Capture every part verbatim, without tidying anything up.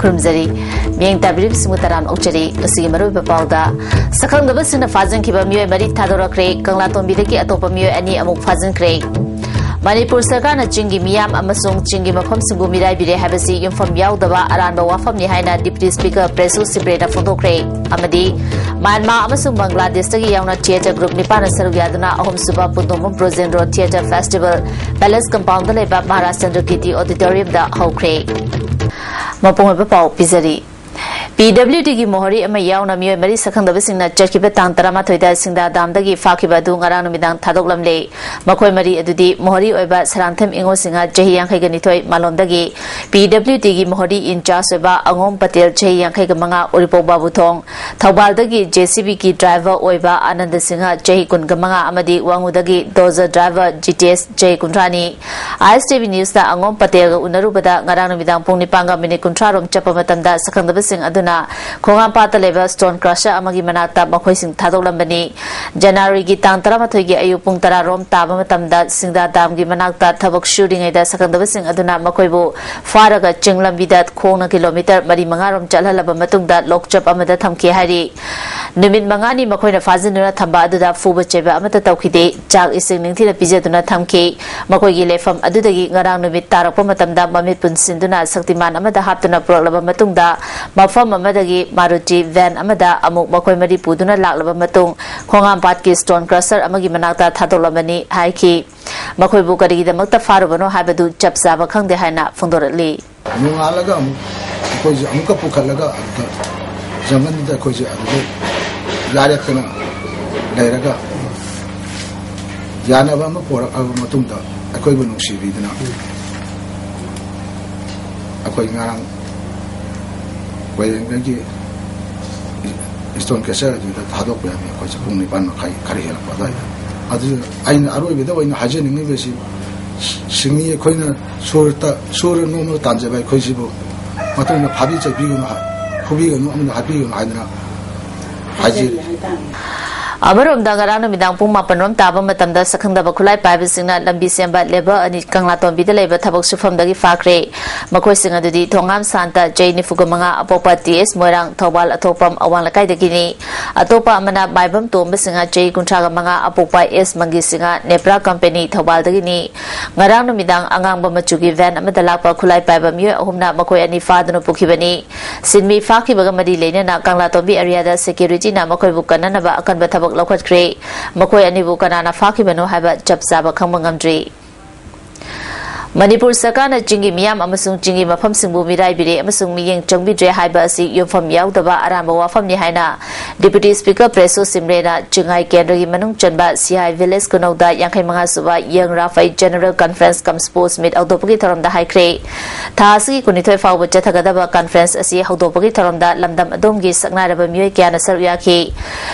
ꯈꯨꯔꯨꯝꯖꯔꯤ꯫ ꯃꯤꯠꯌꯦꯡ ꯇꯥꯕꯤꯔꯤꯕꯁꯤꯡꯕꯨ ꯇꯔꯥꯝꯅ ꯑꯣꯛꯆꯔꯤ꯫ ꯉꯁꯤꯒꯤ ꯃꯔꯨꯑꯣꯏꯕ ꯄꯥꯎꯗ, ꯁꯛꯈꯪꯗꯕꯁꯤꯡꯅ ꯐꯥꯖꯤꯟꯈꯤꯕ ꯃꯤꯑꯣꯏ ꯃꯔꯤ ꯊꯥꯗꯣꯔꯛꯈ꯭ꯔꯦ꯫ ꯀꯪꯂꯥꯇꯣꯝꯕꯤꯗꯒꯤ ꯑꯇꯣꯞꯄ ꯃꯤꯑꯣꯏ ꯑꯅꯤ ꯑꯃꯨꯛ ꯐꯥꯖꯤꯟꯈ꯭ꯔꯦ꯫ ꯃꯅꯤꯄꯨꯔ ꯁꯔꯀꯥꯔꯅ ꯆꯤꯡꯒꯤ ꯃꯤꯌꯥꯝ ꯑꯃꯁꯨꯡ ꯆꯤꯡꯒꯤ ꯃꯐꯝꯁꯤꯡꯕꯨ ꯃꯤꯔꯥꯏꯕꯤꯔꯦ ꯍꯥꯏꯕꯁꯤ ꯌꯨꯝꯐꯝ ꯌꯥꯎꯗꯕ ꯑꯔꯥꯟꯕ ꯋꯥꯐꯝꯅꯤ ꯍꯥꯏꯅ Deputy Speaker ꯄ꯭ꯔꯦꯁꯨ ꯁꯤꯕ꯭ꯔꯦꯅ ꯐꯣꯡꯗꯣꯛꯈ꯭ꯔꯦ꯫ ꯑꯃꯗꯤ ꯃ꯭ꯌꯥꯟꯃꯥꯔ ꯑꯃꯁꯨꯡ ꯕꯪꯒ꯭ꯂꯥꯗꯦꯁꯇꯒꯤ ꯌꯥꯎꯅ theatre group ꯅꯤꯄꯥꯟꯅ ꯁꯔꯨꯛ ꯌꯥꯗꯨꯅ ꯑꯍꯨꯝꯁꯨꯕ ꯄꯨꯟꯗꯣꯡꯕꯝ Brojendro Theatre Festival Palace compoundꯗ ꯂꯩꯕ ꯃꯍꯥꯔꯥꯖ ꯆꯟꯗ꯭ꯔꯀꯤꯔꯇꯤ auditoriumꯗ ꯍꯧꯈ꯭ꯔꯦ꯫ ꯃꯄꯨꯡ ꯑꯣꯏꯕ ꯄꯥꯎ ꯄꯤꯖꯔꯤ꯫ PWDꯒꯤ ꯃꯣꯍꯣꯔꯤ ꯑꯃ ꯌꯥꯎꯅ ꯃꯤꯑꯣꯏ ꯃꯔꯤ ꯁꯛꯈꯪꯗꯕꯁꯤꯡꯅ ꯆꯠꯈꯤꯕ ꯇꯥꯡ ꯇꯔꯥꯃꯥꯊꯣꯏꯗ ꯁꯤꯡꯗꯥ damꯗꯒꯤ ꯐꯥꯈꯤꯕ ꯑꯗꯨ ꯉꯔꯥꯡ ꯅꯨꯃꯤꯗꯥꯡ ꯊꯥꯗꯣꯛꯂꯝꯂꯦ꯫ ꯃꯈꯣꯏ ꯃꯔꯤ ꯑꯗꯨꯗꯤ ꯃꯣꯍꯣꯔꯤ ꯑꯣꯏꯕ ꯁꯔꯥꯡꯊꯦꯝ ꯏꯉꯣꯁꯤꯡꯍ, ꯆꯍꯤ ꯌꯥꯡꯈꯩꯒ ꯅꯤꯊꯣꯏ, ꯃꯥꯂꯣꯝꯗꯒꯤ, PWDꯒꯤ ꯃꯣꯍꯣꯔꯤ in charge ꯑꯣꯏꯕ ꯑꯉꯣꯝ ꯄꯇꯦꯜ, ꯆꯍꯤ ꯌꯥꯡꯈꯩꯒ ꯃꯉꯥ, ꯎꯔꯤꯄꯣꯛ ꯕꯥꯕꯨꯊꯣꯡ, ꯊꯧꯕꯥꯜꯗꯒꯤ JCBꯒꯤ driver ꯑꯣꯏꯕ ꯑꯅꯟꯗ ꯁꯤꯡꯍ, ꯆꯍꯤ ꯀꯨꯟꯒ ꯃꯉꯥ, ꯑꯃꯗꯤ ꯋꯥꯉꯨꯗꯒꯤ dozer driver ꯖꯤꯇꯦꯁ, ꯆꯍꯤ ꯀꯨꯟꯊ꯭ꯔꯥꯅꯤ꯫ ISTV Newsꯅ ꯑꯉꯣꯝ ꯄꯇꯦꯜꯒ ꯎꯅꯔꯨꯕꯗ ꯉꯔꯥꯡ ꯅꯨꯃꯤꯗꯥꯡ ꯄꯨꯡ ꯅꯤꯄꯥꯟꯒ ꯃꯤꯅꯤꯠ ꯀꯨꯟꯊ꯭ꯔꯥ ꯔꯣꯝ ꯆꯠꯄ ꯃꯇꯝꯗ ꯁꯛꯈꯪꯗꯕꯁꯤꯡ ꯑꯗꯨꯅ ꯈꯣꯡꯍꯥꯝꯄꯥꯠꯇ ꯂꯩꯕ stone crusher ꯑꯃꯒꯤ ꯃꯅꯥꯛꯇ ꯃꯈꯣꯏꯁꯤꯡ ꯊꯥꯗꯣꯛꯂꯝꯕꯅꯤ꯫ ꯖꯅꯋꯥꯔꯤꯒꯤ ꯇꯥꯡ ꯇꯔꯥꯃꯥꯊꯣꯏꯒꯤ ꯑꯌꯨꯛ ꯄꯨꯡ ꯇꯔꯥ ꯔꯣꯝ ꯇꯥꯕ ꯃꯇꯝꯗ ꯁꯤꯡꯗꯥ damꯒꯤ ꯃꯅꯥꯛꯇ ꯊꯕꯛ ꯁꯨꯔꯤꯉꯩꯗ ꯁꯛꯈꯪꯗꯕꯁꯤꯡ ꯑꯗꯨꯅ ꯃꯈꯣꯏꯕꯨ ꯐꯥꯔꯒ ꯆꯤꯡ ꯂꯝꯕꯤꯗ ꯈꯣꯡꯅ kilometre ꯃꯔꯤ ꯃꯉꯥ ꯔꯣꯝ ꯆꯠꯍꯜꯂꯕ ꯃꯇꯨꯡꯗ ꯂꯣꯛꯆꯞ ꯑꯃꯗ ꯊꯝꯈꯤ ꯍꯥꯏꯔꯤ꯫ ꯅꯨꯃꯤꯠ ꯃꯉꯥꯅꯤ ꯃꯈꯣꯏꯅ ꯐꯥꯖꯤꯟꯗꯨꯅ ꯊꯝꯕ ꯑꯗꯨꯗ ꯐꯨꯕ ꯆꯩꯕ ꯑꯃꯠꯇ ꯇꯧꯈꯤꯗꯦ꯫ ꯆꯥꯛ ꯏꯁꯤꯡ ꯅꯤꯡꯊꯤꯅ ꯄꯤꯖꯗꯨꯅ ꯊꯝꯈꯤ꯫ ꯃꯈꯣꯏꯒꯤ ꯂꯩꯐꯝ ꯑꯗꯨꯗꯒꯤ ꯉꯔꯥꯡ ꯅꯨꯃꯤꯠ ꯇꯥꯔꯛꯄ ꯃꯇꯝꯗ ꯃꯃꯤꯠ ꯄꯨꯟꯁꯤꯟꯗꯨꯅ ꯁꯛꯇꯤꯃꯥꯟ ꯑꯃꯗ ꯍꯥꯞꯇꯨꯅ ꯄꯨꯔꯛꯂꯕ ꯃꯇꯨꯡꯗ ꯃꯐꯝ ꯑꯃꯗꯒꯤ ꯃꯥꯔꯨꯇꯤ van ꯑꯃꯗ ꯑꯃꯨꯛ ꯃꯈꯣꯏ ꯃꯔꯤ ꯄꯨꯗꯨꯅ ꯂꯥꯛꯂꯕ ꯃꯇꯨꯡ ꯈꯣꯡꯍꯥꯝꯄꯥꯠꯀꯤ stone crusher ꯑꯃꯒꯤ ꯃꯅꯥꯛꯇ ꯊꯥꯗꯣꯛꯂꯝꯕꯅꯤ ꯍꯥꯏꯈꯤ꯫ ꯃꯈꯣꯏꯕꯨ ꯀꯔꯤꯒꯤꯗꯃꯛꯇ ꯐꯥꯔꯨꯕꯅꯣ ꯍꯥꯏꯕꯗꯨ ꯆꯞ ꯆꯥꯕ ꯈꯪꯗꯦ ꯍꯥꯏꯅ ꯐꯣꯡꯗꯣꯔꯛꯂꯤ꯫ ꯅꯣꯡꯉꯥꯜꯂꯒ ꯑꯃꯨꯛ ꯑꯩꯈꯣꯏꯁꯦ ꯑꯃꯨꯛꯀ ꯄꯨꯈꯠꯂꯒ ꯑꯗꯨꯗ ꯖꯪꯒꯜꯗꯨꯗ ꯑꯩꯈꯣꯏꯁꯦ ꯑꯗꯨꯗ ꯌꯥꯔꯦꯛꯇꯅ ꯂꯩꯔꯒ ꯌꯥꯅꯕ ꯑꯃ ꯄꯨꯔꯛꯑꯕ ꯃꯇꯨꯡꯗ ꯑꯩꯈꯣꯏꯕꯨ ꯅꯨꯡꯁꯤꯕꯤꯗꯨꯅ ꯑꯩꯈꯣꯏ ꯉꯔꯥꯡ ꯀꯣꯏꯔꯦꯡꯒꯩꯒꯤ stone crusher ꯑꯗꯨꯗ ꯊꯥꯗꯣꯛꯄ ꯌꯥꯅꯤ꯫ ꯑꯩꯈꯣꯏꯁꯦ ꯄꯨꯡ ꯅꯤꯄꯥꯟ ꯃꯈꯥꯏ ꯈꯔ ꯍꯦꯜꯂꯛꯄ ꯑꯗꯨꯋꯥꯏꯗ꯫ ꯑꯗꯨ ꯑꯩꯅ ꯑꯔꯣꯏꯕꯗ ꯑꯣꯏꯅ ꯍꯥꯏꯖꯅꯤꯡꯉꯤꯕꯁꯤ, ꯁꯤꯡꯃꯤ ꯑꯩꯈꯣꯏꯅ ꯁꯨꯔ ꯇ-, ꯁꯨꯔ ꯅꯣꯝꯃꯒ ꯇꯥꯟꯖꯕ ꯑꯩꯈꯣꯏꯁꯤꯕꯨ ꯃꯇꯨꯡꯗ ꯐꯥꯕꯤ ꯆꯩꯕꯤꯒꯅꯨ ꯍꯥꯏ-, ꯐꯨꯕꯤꯒꯅꯨ ꯑꯃꯗꯤ ꯍꯥꯠꯄꯤꯒꯅꯨ ꯍꯥꯏꯗꯅ ꯍꯥꯏꯖꯔꯤ꯫ ꯑꯃꯔꯣꯝꯗ, ꯉꯔꯥꯡ ꯅꯨꯃꯤꯗꯥꯡ ꯄꯨꯡ ꯃꯥꯄꯟ ꯔꯣꯝ ꯇꯥꯕ ꯃꯇꯝꯗ ꯁꯛꯈꯪꯗꯕ ꯈꯨꯠꯂꯥꯏ ꯄꯥꯏꯕꯁꯤꯡꯅ ꯂꯝꯕꯤ ꯁꯦꯝꯕ ꯂꯦꯕꯔ ꯑꯅꯤ ꯀꯪꯂꯥꯇꯣꯝꯕꯤꯗ ꯂꯩꯕ ꯊꯕꯛ ꯁꯨꯐꯝꯗꯒꯤ ꯐꯥꯈ꯭ꯔꯦ꯫ ꯃꯈꯣꯏꯁꯤꯡ ꯑꯗꯨꯗꯤ ꯊꯣꯉꯥꯝ ꯁꯥꯟꯇ, ꯆꯍꯤ ꯅꯤꯐꯨꯒ ꯃꯉꯥ, ꯑꯄꯣꯛꯄ ꯇꯤ ꯑꯦꯁ ꯃꯣꯏꯔꯥꯡ, ꯊꯧꯕꯥꯜ ꯑꯊꯣꯛꯄꯝ ꯑꯋꯥꯡ ꯂꯩꯀꯥꯏꯗꯒꯤꯅꯤ꯫ ꯑꯇꯣꯞꯄ ꯑꯃꯅ ꯃꯥꯏꯕꯝ ꯇꯣꯝꯕ ꯁꯤꯡꯍ, ꯆꯍꯤ ꯀꯨꯟꯊ꯭ꯔꯥꯒ ꯃꯉꯥ, ꯑꯄꯣꯛꯄ ꯑꯦꯁ ꯃꯪꯒꯤ ꯁꯤꯡꯍ, ꯅꯦꯄ꯭ꯔꯥ ꯀꯝꯄꯦꯅꯤ, ꯊꯧꯕꯥꯜꯗꯒꯤꯅꯤ꯫ ꯉꯔꯥꯡ ꯅꯨꯃꯤꯗꯥꯡ ꯑꯉꯥꯡꯕ ꯃꯆꯨꯒꯤ ꯚꯦꯟ ꯑꯃꯗ ꯂꯥꯛꯄ ꯈꯨꯠꯂꯥꯏ ꯄꯥꯏꯕ ꯃꯤꯑꯣꯏ ꯑꯍꯨꯝꯅ ꯃꯈꯣꯏ ꯑꯅꯤ ꯐꯥꯗꯨꯅ ꯄꯨꯈꯤꯕꯅꯤ꯫ ꯁꯤꯟꯃꯤ ꯐꯥꯈꯤꯕꯒ ꯃꯔꯤ ꯂꯩꯅꯅ ꯀꯪꯂꯥꯇꯣꯝꯕꯤ ꯑꯦꯔꯤꯌꯥꯗ ꯁꯦꯀ꯭ꯌꯨꯔꯤꯇꯤꯅ ꯃꯈꯣꯏꯕꯨ ꯀꯟꯅꯅꯕ ꯑꯀꯟꯕ ꯊꯕꯛ ꯂꯧꯈꯠꯈ꯭ꯔꯦ꯫ ꯃꯈꯣꯏ ꯑꯅꯤꯕꯨ ꯀꯅꯥꯅ ꯐꯥꯈꯤꯕꯅꯣ ꯍꯥꯏꯕ ꯆꯞ ꯆꯥꯕ ꯈꯪꯕ ꯉꯝꯗ꯭ꯔꯤ꯫ ꯃꯅꯤꯄꯨꯔ ꯁꯔꯀꯥꯔꯅ ꯆꯤꯡꯒꯤ ꯃꯤꯌꯥꯝ ꯑꯃꯁꯨꯡ ꯆꯤꯡꯒꯤ ꯃꯐꯝꯁꯤꯡꯕꯨ ꯃꯤꯔꯥꯏꯕꯤꯔꯦ ꯑꯃꯁꯨꯡ ꯃꯤꯠꯌꯦꯡ ꯆꯪꯕꯤꯗ꯭ꯔꯦ ꯍꯥꯏꯕ ꯑꯁꯤ ꯌꯨꯝꯐꯝ ꯌꯥꯎꯗꯕ ꯑꯔꯥꯟꯕ ꯋꯥꯐꯝꯅꯤ ꯍꯥꯏꯅ ꯗꯤꯄꯨꯇꯤ ꯁ꯭ꯄꯤꯀꯔ ꯄ꯭ꯔꯦꯁꯣ ꯁꯤꯝꯔꯦꯅ ꯆꯤꯡꯉꯥꯏ ꯀꯦꯟꯗ꯭ꯔꯒꯤ ꯃꯅꯨꯡ ꯆꯟꯕ ꯁꯤꯍꯥꯏ ꯚꯤꯂꯦꯖ ꯈꯨꯅꯧꯗ ꯌꯥꯡꯈꯩ ꯃꯉꯥ ꯁꯨꯕ ꯌꯪ ꯔꯥꯐꯥꯏ ꯖꯦꯅꯔꯦꯜ ꯀꯟꯐꯔꯦꯟꯁ ꯀꯝ ꯁ꯭ꯄꯣꯔꯠꯁ ꯃꯤꯠ ꯍꯧꯗꯣꯛꯄꯒꯤ ꯊꯧꯔꯝꯗ ꯍꯥꯏꯈ꯭ꯔꯦ꯫ ꯊꯥ ꯑꯁꯤꯒꯤ ꯀꯨꯟꯅꯤꯊꯣꯏ ꯐꯥꯎꯕ ꯆꯠꯊꯒꯗꯕ ꯀꯟꯐꯔꯦꯟꯁ ꯑꯁꯤ ꯍꯧꯗꯣꯛꯄꯒꯤ ꯊꯧꯔꯝꯗ ꯂꯝꯗꯝ ꯑꯗꯣꯝꯒꯤ ꯁꯛꯅꯥꯏꯔꯕ ꯃꯤꯑꯣꯏ ꯀꯌꯥꯅ ꯁꯔꯨꯛ ꯌꯥꯈꯤ꯫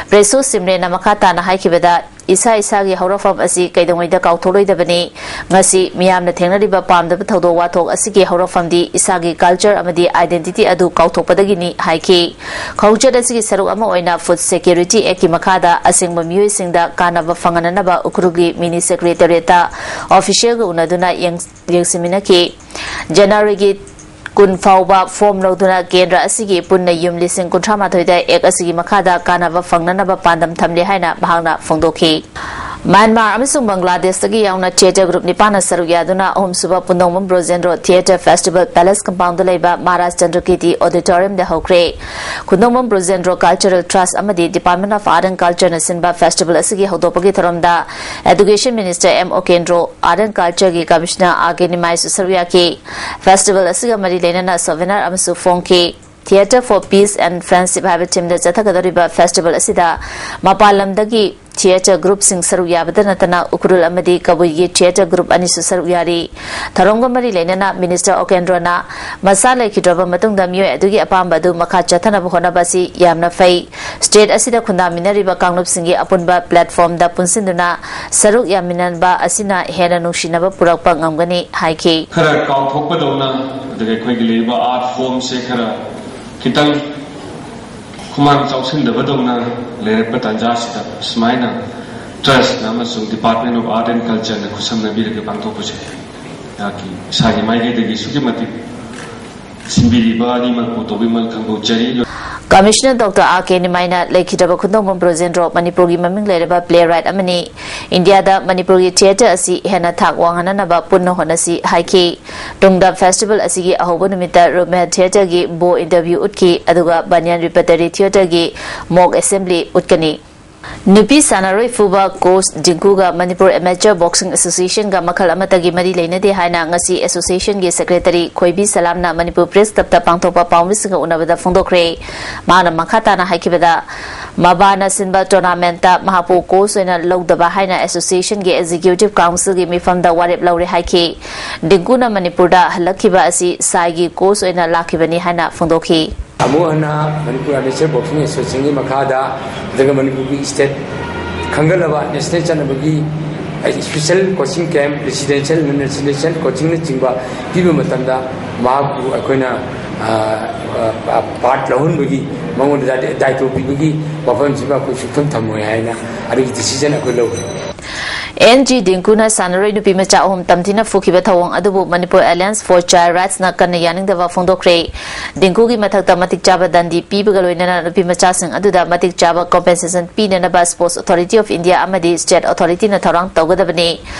ꯄ꯭ꯔꯦꯁꯣ ꯁꯤꯝꯔꯦꯅ ꯃꯈꯥ ꯇꯥꯅ ꯍꯥꯏꯈꯤꯕꯗ, ꯏꯁꯥ ꯏꯁꯥꯒꯤ ꯍꯧꯔꯛꯐꯝ ꯑꯁꯤ ꯀꯩꯗꯧꯉꯩꯗ ꯀꯥꯎꯊꯣꯛꯂꯣꯏꯗꯕꯅꯤ꯫ ꯉꯁꯤ ꯃꯤꯌꯥꯝꯅ ꯊꯦꯡꯅꯔꯤꯕ ꯄꯥꯝꯗꯕ ꯊꯧꯗꯣꯛ ꯋꯥꯊꯣꯛ ꯑꯁꯤꯒꯤ ꯍꯧꯔꯛꯐꯝꯗꯤ ꯏꯁꯥꯒꯤ ꯀꯜꯆꯔ ꯑꯃꯗꯤ ꯑꯥꯏꯗꯦꯟꯇꯤꯇꯤ ꯑꯗꯨ ꯀꯥꯎꯊꯣꯛꯄꯗꯒꯤꯅꯤ ꯍꯥꯏꯈꯤ꯫ ꯈꯣꯡꯆꯠ ꯑꯁꯤꯒꯤ ꯁꯔꯨꯛ ꯑꯃ ꯑꯣꯏꯅ ꯐꯨꯗ ꯁꯦꯀ꯭ꯌꯨꯔꯤꯇꯤ ꯑꯦꯛꯀꯤ ꯃꯈꯥꯗ ꯑꯁꯦꯡꯕ ꯃꯤꯑꯣꯏꯁꯤꯡꯗ ꯀꯥꯟꯅꯕ ꯐꯪꯍꯟꯅꯅꯕ ꯎꯈ꯭ꯔꯨꯜꯒꯤ ꯃꯤꯅꯤ ꯁꯦꯀ꯭ꯔꯦꯇꯦꯔꯤꯌꯦꯠꯇ ꯑꯣꯐꯤꯁꯤꯌꯦꯜꯒ ꯎꯅꯗꯨꯅ ꯌꯦꯡ-, ꯌꯦꯡꯁꯤꯟꯃꯤꯟꯅꯈꯤ꯫ ꯖꯅꯋꯥꯔꯤꯒꯤ ꯀꯨꯟ ꯐꯥꯎꯕ ꯐꯣꯔꯝ ꯂꯧꯗꯨꯅ ꯀꯦꯟꯗ꯭ꯔ ꯑꯁꯤꯒꯤ ꯄꯨꯟꯅ ꯌꯨꯝ ꯂꯤꯁꯤꯡ ꯀꯨꯟꯊ꯭ꯔꯥ ꯃꯥꯊꯣꯏꯗ ꯑꯦꯛ ꯑꯁꯤꯒꯤ ꯃꯈꯥꯗ ꯀꯥꯟꯅꯕ ꯐꯪꯅꯅꯕ ꯄꯥꯟꯗꯝ ꯊꯝꯂꯦ ꯍꯥꯏꯅ ꯃꯍꯥꯛꯅ ꯐꯣꯡꯗꯣꯛꯈꯤ꯫ ꯃ꯭ꯌꯥꯟꯃꯥꯔ ꯑꯃꯁꯨꯡ ꯕꯪꯒ꯭ꯂꯥꯗꯦꯁꯇꯒꯤ ꯌꯥꯎꯅ ꯊꯤꯌꯦꯇꯔ ꯒ꯭ꯔꯨꯞ ꯅꯤꯄꯥꯟꯅ ꯁꯔꯨꯛ ꯌꯥꯗꯨꯅ ꯑꯍꯨꯝꯁꯨꯕ ꯄꯨꯟꯗꯣꯡꯕꯝ ꯕ꯭ꯔꯣꯖꯦꯟꯗ꯭ꯔꯣ ꯊꯤꯌꯦꯇꯔ ꯐꯦꯁꯇꯤꯚꯦꯜ ꯄꯦꯂꯦꯁ ꯀꯝꯄꯥꯎꯟꯗ ꯂꯩꯕ ꯃꯍꯥꯔꯥꯖ ꯆꯟꯗ꯭ꯔꯀꯤꯔꯇꯤ ꯑꯣꯗꯤꯇꯣꯔꯤꯌꯝꯗ ꯍꯧꯈ꯭ꯔꯦ꯫ ꯈꯨꯟꯗꯣꯡꯕꯝ ꯕ꯭ꯔꯣꯖꯦꯟꯗ꯭ꯔꯣ ꯀꯜꯆꯔꯦꯜ ꯇ꯭ꯔꯁ ꯑꯃꯗꯤ ꯗꯤꯄꯥꯔꯠꯃꯦꯟ ꯑꯣꯐ ꯑꯥꯔꯠ ꯑꯦꯟ ꯀꯜꯆꯔꯅ ꯁꯤꯟꯕ ꯐꯦꯁꯇꯤꯚꯦꯜ ꯑꯁꯤꯒꯤ ꯍꯧꯗꯣꯛꯄꯒꯤ ꯊꯧꯔꯝꯗ education minister M Okendro, art and ꯀꯜꯆꯔꯒꯤ ꯀꯃꯤꯁꯅꯔ ꯑꯥꯔ ꯀꯦ ꯅꯤꯃꯥꯏꯁꯨ ꯁꯔꯨꯛ ꯌꯥꯈꯤ꯫ ꯐꯦꯁꯇꯤꯚꯦꯜ ꯑꯁꯤꯒ ꯃꯔꯤ ꯂꯩꯅꯅ ꯁꯣꯚꯦꯅꯔ ꯑꯃꯁꯨ ꯐꯣꯡꯈꯤ꯫ Theatre for Peace and Friendship ꯍꯥꯏꯕ ꯊꯤꯝꯗ ꯆꯠꯊꯒꯗꯧꯔꯤꯕ ꯐꯦꯁꯇꯤꯚꯦꯜ ꯑꯁꯤꯗ ꯃꯄꯥꯟ ꯂꯝꯗꯒꯤ ꯊꯤꯌꯦꯇꯔ ꯒ꯭ꯔꯨꯞꯁꯤꯡ ꯁꯔꯨꯛ ꯌꯥꯕꯗ ꯅꯠꯇꯅ ꯎꯈ꯭ꯔꯨꯜ ꯑꯃꯗꯤ ꯀꯕꯨꯏꯒꯤ ꯊꯤꯌꯦꯇꯔ ꯒ꯭ꯔꯨꯞ ꯑꯅꯤꯁꯨ ꯁꯔꯨꯛ ꯌꯥꯔꯤ꯫ ꯊꯧꯔꯝꯒ ꯃꯔꯤ ꯂꯩꯅꯅ ꯃꯤꯅꯤꯁꯇꯔ ꯑꯣꯀꯦꯟꯗ꯭ꯔꯣꯅ ꯃꯁꯥ ꯂꯩꯈꯤꯗ꯭ꯔꯕ ꯃꯇꯨꯡꯗ ꯃꯤꯑꯣꯏ ꯑꯗꯨꯒꯤ ꯑꯄꯥꯝꯕ ꯑꯗꯨ ꯃꯈꯥ ꯆꯠꯊꯅꯕ ꯍꯣꯠꯅꯕ ꯑꯁꯤ ꯌꯥꯝꯅ ꯐꯩ꯫ ꯁ꯭ꯇꯦꯠ ꯑꯁꯤꯗ ꯈꯨꯟꯗꯥꯃꯤꯟꯅꯔꯤꯕ ꯀꯥꯡꯂꯨꯞꯁꯤꯡꯒꯤ ꯑꯄꯨꯟꯕ ꯄ꯭ꯂꯦꯠꯐꯣꯔꯝꯗ ꯄꯨꯟꯁꯤꯟꯗꯨꯅ ꯁꯔꯨꯛ ꯌꯥꯃꯤꯟꯅꯕ ꯑꯁꯤꯅ ꯍꯦꯟꯅ ꯅꯨꯡꯁꯤꯅꯕ ꯄꯨꯔꯛꯄ ꯉꯝꯒꯅꯤ ꯍꯥꯏꯈꯤ꯫ ꯈꯔ ꯀꯥꯎꯊꯣꯛꯄꯗꯧꯅ, ꯑꯗꯨꯒ ꯑꯩꯈꯣꯏꯒꯤ ꯂꯩꯔꯤꯕ ꯑꯥꯔꯠ ꯐꯣꯔꯝꯁꯦ ꯈꯔ ꯈꯤꯇꯪ ꯈꯨꯃꯥꯡ ꯆꯥꯎꯁꯤꯟꯗꯕꯗꯧꯅ ꯂꯩꯔꯛꯄ ꯇꯥꯟꯖꯥꯁꯤꯗ ꯁꯨꯃꯥꯏꯅ ꯇ꯭ꯔꯁꯅ ꯑꯃꯁꯨꯡ Department of Art and Cultureꯅ ꯈꯨꯠꯁꯝꯅꯕꯤꯔꯒ ꯄꯥꯡꯊꯣꯛꯄꯁꯦ ꯑꯩꯍꯥꯛꯀꯤ ꯏꯁꯥꯒꯤ ꯃꯥꯏꯀꯩꯗꯒꯤ ꯑꯁꯨꯛꯀꯤ ꯃꯇꯤꯛ ꯁꯤꯟꯕꯤꯔꯤꯕ ꯑꯅꯤꯃꯛꯄꯨ ꯇꯧꯕꯤꯃꯜ ꯈꯪꯗꯣꯛꯆꯔꯤ꯫ ꯀꯃꯤꯁꯅꯔ ꯗꯣꯛꯇꯔ ꯑꯥꯔ ꯀꯦ ꯅꯤꯃꯥꯏꯅ ꯂꯩꯈꯤꯗ꯭ꯔꯕ ꯈꯨꯟꯗꯣꯡꯕꯝ ꯕ꯭ꯔꯣꯖꯦꯟꯗ꯭ꯔꯣ ꯃꯅꯤꯄꯨꯔꯒꯤ ꯃꯃꯤꯡ ꯂꯩꯔꯕ playwright ꯑꯃꯅꯤ꯫ ꯏꯟꯗꯤꯌꯥꯗ ꯃꯅꯤꯄꯨꯔꯒꯤ theatre ꯑꯁꯤ ꯍꯦꯟꯅ ꯊꯥꯛ ꯋꯥꯡꯍꯟꯅꯅꯕ ꯄꯨꯟꯅ ꯍꯣꯠꯅꯁꯤ ꯍꯥꯏꯈꯤ꯫ ꯇꯨꯡꯗ festival ꯑꯁꯤꯒꯤ ꯑꯍꯧꯕ ꯅꯨꯃꯤꯠꯇ Roman theatreꯒꯤ Bo interview ꯎꯠꯈꯤ, ꯑꯗꯨꯒ Banyan Repertory Theatreꯒꯤ mock assembly ꯎꯠꯀꯅꯤ꯫ ꯅꯨꯄꯤ ꯁꯥꯟꯅꯔꯣꯏ ꯐꯨꯕ coach ꯗꯤꯡꯀꯨꯒ ꯃꯅꯤꯄꯨꯔ Amateur Boxing Associationꯒ ꯃꯈꯜ ꯑꯃꯠꯇꯒꯤ ꯃꯔꯤ ꯂꯩꯅꯗꯦ ꯍꯥꯏꯅ ꯉꯁꯤ associationꯒꯤ secretary ꯈꯣꯏꯕꯤ ꯁꯂꯥꯝꯅ ꯃꯅꯤꯄꯨꯔ Press Clubꯇ ꯄꯥꯡꯊꯣꯛꯄ ꯄꯥꯎꯃꯤꯁꯤꯡꯒ ꯎꯅꯕꯗ ꯐꯣꯡꯗꯣꯛꯈ꯭ꯔꯦ꯫ ꯃꯍꯥꯛꯅ ꯃꯈꯥ ꯇꯥꯅ ꯍꯥꯏꯈꯤꯕꯗ, ꯃꯕꯥꯅ ꯁꯤꯟꯕ tournamentꯇ ꯃꯍꯥꯛꯄꯨ coach ꯑꯣꯏꯅ ꯂꯧꯗꯕ ꯍꯥꯏꯅ associationꯒꯤ executive councilꯒꯤ ꯃꯤꯐꯝꯗ ꯋꯥꯔꯦꯞ ꯂꯧꯔꯦ ꯍꯥꯏꯈꯤ꯫ ꯗꯤꯡꯀꯨꯅ ꯃꯅꯤꯄꯨꯔꯗ ꯍꯜꯂꯛꯈꯤꯕ ꯑꯁꯤ ꯁꯥꯏꯒꯤ coach ꯑꯣꯏꯅ ꯂꯥꯛꯈꯤꯕꯅꯤ ꯍꯥꯏꯅ ꯐꯣꯡꯗꯣꯛꯈꯤ꯫ ꯑꯃꯨꯛ ꯍꯟꯅ ꯃꯅꯤꯄꯨꯔ Amateur Boxing Associationꯒꯤ ꯃꯈꯥꯗ, ꯑꯗꯨꯒ ꯃꯅꯤꯄꯨꯔꯒꯤ state ꯈꯟꯒꯠꯂꯕ national ꯆꯠꯅꯕꯒꯤ special coaching camp, residential, non residential coachingꯅꯆꯤꯡꯕ ꯄꯤꯕ ꯃꯇꯝꯗ ꯃꯍꯥꯛꯄꯨ ꯑꯩꯈꯣꯏꯅ part ꯂꯧꯍꯟꯕꯒꯤ, ꯃꯉꯣꯟꯗ ꯗꯥꯏꯇꯣ ꯄꯤꯕꯒꯤ ꯋꯥꯐꯝꯁꯤꯃ ꯑꯩꯈꯣꯏ ꯁꯨꯛꯊꯝ ꯊꯝꯃꯣꯏ ꯍꯥꯏꯅ ꯑꯗꯨꯒꯤ decision ꯑꯩꯈꯣꯏ ꯂꯧꯈꯤ꯫ ꯑꯦꯟ ꯖꯤ ꯗꯤꯡꯀꯨꯅ ꯁꯥꯟꯅꯔꯣꯏ ꯅꯨꯄꯤ ꯃꯆꯥ ꯑꯍꯨꯝ ꯇꯝꯊꯤꯅ ꯐꯨꯈꯤꯕ ꯊꯧꯑꯣꯡ ꯑꯗꯨꯕꯨ ꯃꯅꯤꯄꯨꯔ Alliance for Child Rightsꯅ ꯀꯟꯅ ꯌꯥꯅꯤꯡꯗꯕ ꯐꯣꯡꯗꯣꯛꯈ꯭ꯔꯦ꯫ ꯗꯤꯡꯀꯨꯒꯤ ꯃꯊꯛꯇ ꯃꯇꯤꯛ ꯆꯥꯕ ꯗꯟꯗꯤ ꯄꯤꯕꯒ ꯂꯣꯏꯅꯅ ꯅꯨꯄꯤ ꯃꯆꯥꯁꯤꯡ ꯑꯗꯨꯗ ꯃꯇꯤꯛ ꯆꯥꯕ compensation ꯄꯤꯅꯅꯕ Sports Authority of India ꯑꯃꯗꯤ state authorityꯅ ꯊꯧꯔꯥꯡ ꯇꯧꯒꯗꯕꯅꯤ꯫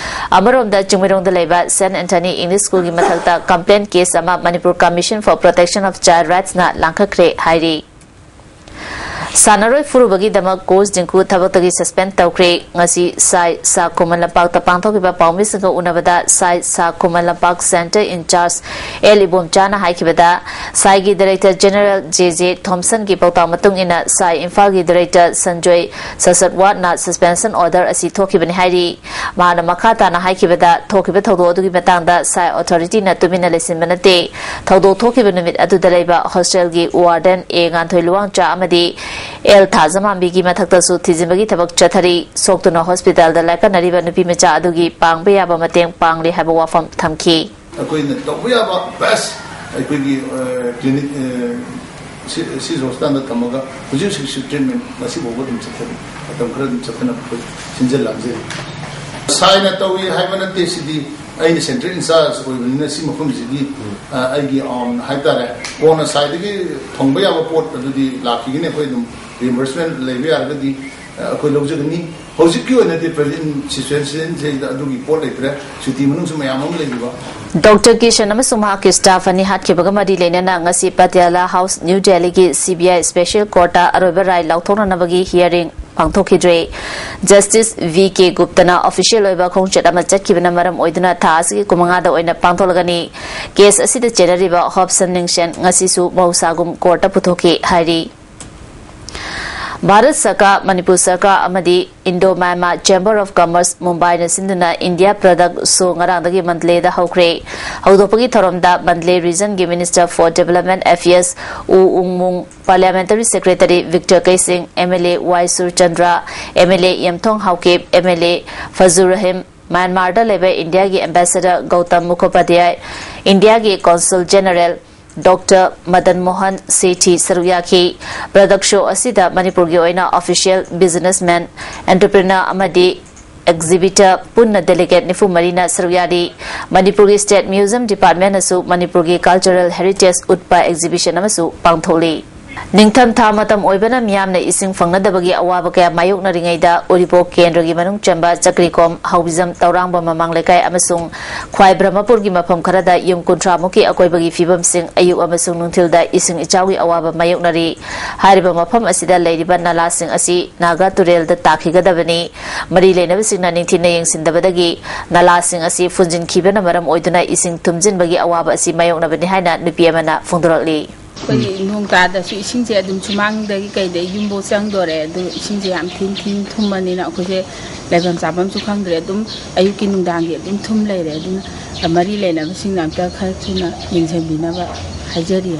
ꯑꯃꯔꯣꯝꯗ ꯆꯤꯡꯃꯩꯔꯣꯡꯗ ꯂꯩꯕ Saint Anthony English Schoolꯒꯤ ꯃꯊꯛꯇ complaint case ꯑꯃ Manipur Commission for Protection of Child Rightsꯅ ꯂꯥꯡꯈꯠꯈ꯭ꯔꯦ ꯍꯥꯏꯔꯤ꯫ ꯁꯥꯟꯅꯔꯣꯏ ꯐꯨꯔꯨꯕꯒꯤꯗꯃꯛ coach ꯗꯤꯡꯀꯨ ꯊꯕꯛꯇꯒꯤ suspend ꯇꯧꯈ꯭ꯔꯦ꯫ ꯉꯁꯤ ꯁꯥꯏ ꯁꯥ ꯈꯨꯃꯟ ꯂꯝꯄꯥꯛꯇ ꯄꯥꯡꯊꯣꯛꯈꯤꯕ ꯄꯥꯎꯃꯤꯁꯤꯡꯒ ꯎꯅꯕꯗ ꯁꯥꯏ ꯁꯥ Khuman Lampak center in charge L ꯏꯕꯣꯝꯆꯥꯅ ꯍꯥꯏꯈꯤꯕꯗ, ꯁꯥꯏꯒꯤ director general ꯖꯦ ꯖꯦ ꯊꯣꯝꯁꯟꯒꯤ ꯄꯥꯎꯇꯥꯛ ꯃꯇꯨꯡ ꯏꯟꯅ ꯁꯥꯏ ꯏꯝꯐꯥꯜꯒꯤ director ꯁꯟꯖꯣꯏ ꯁꯁꯠꯋꯥꯠꯅ suspension order ꯑꯁꯤ ꯊꯣꯛꯈꯤꯕꯅꯤ ꯍꯥꯏꯔꯤ꯫ ꯃꯍꯥꯛꯅ ꯃꯈꯥ ꯇꯥꯅ ꯍꯥꯏꯈꯤꯕꯗ, ꯊꯣꯛꯈꯤꯕ ꯊꯧꯗꯣꯛ ꯑꯗꯨꯒꯤ ꯃꯇꯥꯡꯗ ꯁꯥꯏ authorityꯅ ꯇꯨꯃꯤꯟꯅ ꯂꯩꯁꯤꯟꯕ ꯅꯠꯇꯦ꯫ ꯊꯧꯗꯣꯛ ꯊꯣꯛꯈꯤꯕ ꯅꯨꯃꯤꯠ ꯑꯗꯨꯗ ꯂꯩꯕ hostelꯒꯤ warden ꯑꯦ ꯉꯥꯟꯊꯣꯏ ꯂꯨꯋꯥꯡꯆꯥ ꯑꯃꯗꯤ ꯑꯦꯜ ꯊꯥꯖꯃꯥꯝꯕꯤꯒꯤ ꯃꯊꯛꯇꯁꯨ ꯊꯤꯖꯤꯟꯕꯒꯤ ꯊꯕꯛ ꯆꯠꯊꯔꯤ꯫ ꯁꯣꯛꯇꯨꯅ hospitalꯗ ꯂꯥꯏꯀꯠꯅꯔꯤꯕ ꯅꯨꯄꯤ ꯃꯆꯥ ꯑꯗꯨꯒꯤ ꯄꯥꯡꯕ ꯌꯥꯕ ꯃꯇꯦꯡ ꯄꯥꯡꯂꯤ ꯍꯥꯏꯕ ꯋꯥꯐꯝ ꯊꯝꯈꯤ꯫ ꯑꯩꯈꯣꯏꯅ ꯇꯧꯕ ꯌꯥꯕ best ꯑꯩꯈꯣꯏꯒꯤ clinic ꯁꯤ ꯁꯤ ꯍꯣꯁꯄꯤꯇꯥꯜꯗ ꯊꯝꯃꯒ ꯍꯧꯖꯤꯛ ꯍꯧꯖꯤꯛꯁꯨ ꯇ꯭ꯔꯤꯠꯃꯦꯟ ꯉꯁꯤ ꯐꯥꯎꯕ ꯑꯗꯨꯝ ꯆꯠꯊꯔꯤ꯫ ꯃꯇꯝ ꯈꯔ ꯑꯗꯨꯝ ꯆꯠꯊꯅꯕ ꯑꯩꯈꯣꯏ ꯁꯤꯟꯖ ꯂꯥꯡꯖꯔꯤ꯫ ꯁꯥꯏꯅ ꯇꯧꯏ ꯍꯥꯏꯕ ꯅꯠꯇꯦ꯫ ꯁꯤꯗꯤ ꯑꯩꯅ ꯁꯦꯟꯇ꯭ꯔꯦꯜ ꯏꯟꯆꯥꯔꯖ ꯑꯣꯏꯕꯅꯤꯅ ꯁꯤ ꯃꯐꯝꯁꯤꯒꯤ ꯑ, ꯑꯩꯒꯤ ꯑꯥꯔꯝ ꯍꯥꯏꯇꯥꯔꯦ꯫ ꯀꯣꯟꯅ ꯁꯥꯏꯗꯒꯤ ꯐꯪꯕ ꯌꯥꯕ ꯄꯣꯠ ꯑꯗꯨꯗꯤ ꯂꯥꯛꯈꯤꯒꯅꯤ꯫ ꯑꯩꯈꯣꯏ ꯑꯗꯨꯝ ꯔꯤꯏꯝꯕꯔꯁꯃꯦꯟ ꯂꯩꯕ ꯌꯥꯔꯒꯗꯤ ꯑ, ꯑꯩꯈꯣꯏ ꯂꯧꯖꯒꯅꯤ꯫ ꯍꯧꯖꯤꯛꯀꯤ ꯑꯣꯏꯅꯗꯤ ꯄ꯭ꯔꯦꯖꯦꯟ ꯁꯤꯆꯨꯋꯦꯁꯟꯁꯤꯗ ꯑꯗꯨꯒꯤ ꯄꯣꯠ ꯂꯩꯇ꯭ꯔꯦ꯫ ꯁꯨꯇꯤ ꯃꯅꯨꯡꯁꯨ ꯃꯌꯥꯝ ꯑꯃ ꯂꯩꯔꯤꯕ꯫ ꯗꯣꯛꯇꯔ ꯀꯤꯁꯟ ꯑꯃꯁꯨꯡ ꯃꯍꯥꯛꯀꯤ ꯁ꯭ꯇꯥꯐ ꯑꯅꯤ ꯍꯥꯠꯈꯤꯕꯒ ꯃꯔꯤ ꯂꯩꯅꯅ ꯉꯁꯤ ꯄꯇꯤꯌꯥꯂꯥ ꯍꯥꯎꯁ, ꯅ꯭ꯌꯨ ꯗꯦꯜꯂꯤꯒꯤ ꯁꯤ ꯕꯤ ꯑꯥꯏ ꯁ꯭ꯄꯦꯁꯤꯌꯦꯜ ꯀꯣꯔꯠꯇ ꯑꯔꯣꯏꯕ ꯔꯥꯏ ꯂꯥꯎꯊꯣꯛꯅꯅꯕꯒꯤ ꯍꯤꯌꯥꯔꯤꯡ ꯄꯥꯡꯊꯣꯛꯈꯤꯗ꯭ꯔꯦ꯫ ꯖꯁꯇꯤꯁ ꯚꯤ ꯀꯦ ꯒꯨꯞꯇꯅ ꯑꯣꯐꯤꯁꯤꯌꯦꯜ ꯑꯣꯏꯕ ꯈꯣꯡꯆꯠ ꯑꯃ ꯆꯠꯈꯤꯕꯅ ꯃꯔꯝ ꯑꯣꯏꯗꯨꯅ ꯊꯥ ꯑꯁꯤꯒꯤ ꯀꯨꯟꯃꯉꯥꯗ ꯑꯣꯏꯅ ꯄꯥꯡꯊꯣꯛꯂꯒꯅꯤ꯫ ꯀꯦꯁ ꯑꯁꯤꯗ ꯆꯦꯟꯅꯔꯤꯕ ꯍꯣꯞꯁꯟ ꯅꯤꯡꯁꯦꯟ ꯉꯁꯤꯁꯨ ꯃꯍꯧꯁꯥꯒꯨꯝ ꯀꯣꯔꯠꯇ ꯄꯨꯊꯣꯛꯈꯤ ꯍꯥꯏꯔꯤ꯫ ꯚꯥꯔꯠ ꯁꯔꯀꯥꯔ, ꯃꯅꯤꯄꯨꯔ ꯁꯔꯀꯥꯔ ꯑꯃꯗꯤ Indo Myanmar Chamber of Commerce ꯃꯨꯝꯕꯥꯏꯅ ꯁꯤꯟꯗꯨꯅ ꯏꯟꯗꯤꯌꯥ ꯄ꯭ꯔꯗꯛ ꯁꯣ ꯉꯔꯥꯡꯗꯒꯤ ꯃꯟꯗꯂꯦꯗ ꯍꯧꯈ꯭ꯔꯦ꯫ ꯍꯧꯗꯣꯛꯄꯒꯤ ꯊꯧꯔꯝꯗ Mandalay ꯔꯤꯖꯟꯒꯤ Minister for Development Affairs ꯎ ꯎꯡꯃꯨꯡ, Parliamentary Secretary Victor ꯀꯩꯁꯤꯡ, M L A Y Surchandra, M L A ꯌꯦꯝꯊꯣꯡ Haokip, M L A ꯐꯖꯨꯔ Rahim, ꯃ꯭ꯌꯥꯟꯃꯥꯔꯗ ꯂꯩꯕ ꯏꯟꯗꯤꯌꯥꯒꯤ Ambassador ꯒꯧꯇꯝ ꯃꯨꯈꯣꯄꯥꯙ꯭ꯌꯥꯏ, ꯏꯟꯗꯤꯌꯥꯒꯤ Consul General Doctor ꯃꯗꯟ ꯃꯣꯍꯟ ꯁꯦꯊꯤ ꯁꯔꯨꯛ ꯌꯥꯈꯤ꯫ ꯄ꯭ꯔꯗꯛ ꯁꯣ ꯑꯁꯤꯗ ꯃꯅꯤꯄꯨꯔꯒꯤ ꯑꯣꯏꯅ official, businessman, entrepreneur ꯑꯃꯗꯤ exhibitor ꯄꯨꯟꯅ delegate ꯅꯤꯐꯨ ꯃꯔꯤꯅ ꯁꯔꯨꯛ ꯌꯥꯔꯤ꯫ ꯃꯅꯤꯄꯨꯔꯒꯤ State Museum Departmentꯅꯁꯨ ꯃꯅꯤꯄꯨꯔꯒꯤ cultural heritage ꯎꯠꯄ exhibition ꯑꯃꯁꯨ ꯄꯥꯡꯊꯣꯛꯂꯤ꯫ ꯅꯤꯡꯊꯝꯊꯥ ꯃꯇꯝ ꯑꯣꯏꯕꯅ ꯃꯤꯌꯥꯝꯅ ꯏꯁꯤꯡ ꯐꯪꯅꯗꯕꯒꯤ ꯑꯋꯥꯕ ꯀꯌꯥ ꯃꯥꯌꯣꯛꯅꯔꯤꯉꯩꯗ, ꯎꯔꯤꯄꯣꯛ ꯀꯦꯟꯗ꯭ꯔꯒꯤ ꯃꯅꯨꯡ ꯆꯟꯕ ꯆꯀ꯭ꯔꯤꯀꯣꯝ, ꯍꯥꯎꯕꯤꯖꯝ, ꯇꯧꯔꯥꯡꯕꯝ ꯃꯃꯥꯡ ꯂꯩꯀꯥꯏ ꯑꯃꯁꯨꯡ ꯈ꯭ꯋꯥꯏ ꯕ꯭ꯔꯍꯃꯄꯨꯔꯒꯤ ꯃꯐꯝ ꯈꯔꯗ ꯌꯨꯝ ꯀꯨꯟꯊ꯭ꯔꯥ ꯃꯨꯛꯀꯤ ꯑꯀꯣꯏꯕꯒꯤ ꯐꯤꯕꯝꯁꯤꯡ ꯑꯌꯨꯛ ꯑꯃꯁꯨꯡ ꯅꯨꯡꯊꯤꯜꯗ ꯏꯁꯤꯡ ꯏꯆꯥꯎꯒꯤ ꯑꯋꯥꯕ ꯃꯥꯌꯣꯛꯅꯔꯤ꯫ ꯍꯥꯏꯔꯤꯕ ꯃꯐꯝ ꯑꯁꯤꯗ ꯂꯩꯔꯤꯕ ꯅꯂꯥꯁꯤꯡ ꯑꯁꯤ ꯅꯥꯒꯥ ꯇꯨꯔꯦꯜꯗ ꯇꯥꯈꯤꯒꯗꯕꯅꯤ꯫ ꯃꯔꯤ ꯂꯩꯅꯕꯁꯤꯡꯅ ꯅꯤꯡꯊꯤꯅ ꯌꯦꯡꯁꯤꯟꯗꯕꯗꯒꯤ ꯅꯂꯥꯁꯤꯡ ꯑꯁꯤ ꯐꯨꯟꯖꯤꯟꯈꯤꯕꯅ ꯃꯔꯝ ꯑꯣꯏꯗꯨꯅ ꯏꯁꯤꯡ ꯊꯨꯝꯖꯤꯟꯕꯒꯤ ꯑꯋꯥꯕ ꯑꯁꯤ ꯃꯥꯌꯣꯛꯅꯕꯅꯤ ꯍꯥꯏꯅ ꯅꯨꯄꯤ ꯑꯃꯅ ꯐꯣꯡꯗꯣꯔꯛꯂꯤ꯫ ꯑꯩꯈꯣꯏꯒꯤ ꯅꯣꯡ ꯇꯥꯗꯁꯨ ꯏꯁꯤꯡꯁꯦ ꯑꯗꯨꯝ ꯁꯨꯃꯥꯡꯗꯒꯤ ꯀꯩꯗꯒꯤ ꯌꯨꯝꯐꯧ ꯆꯪꯗꯣꯔꯦ꯫ ꯑꯗꯨ ꯏꯁꯤꯡꯁꯦ ꯌꯥꯝ ꯊꯤꯟ ꯊꯤꯟ ꯊꯨꯝꯃꯅꯤꯅ ꯑꯩꯈꯣꯏꯁꯦ ꯂꯩꯐꯝ ꯆꯥꯐꯝꯁꯨ ꯈꯪꯗ꯭ꯔꯦ꯫ ꯑꯗꯨꯝ ꯑꯌꯨꯛꯀꯤ ꯅꯨꯡꯗꯥꯡꯒꯤ ꯑꯗꯨꯝ ꯊꯨꯝ ꯂꯩꯔꯦ꯫ ꯑꯗꯨꯅ ꯃꯔꯤ ꯂꯩꯅꯕꯁꯤꯡꯅ ꯑꯝꯇ ꯈꯔ ꯊꯨꯅ ꯌꯦꯡꯁꯤꯟꯕꯤꯅꯕ꯫ ꯍꯥꯏꯖꯔꯤ꯫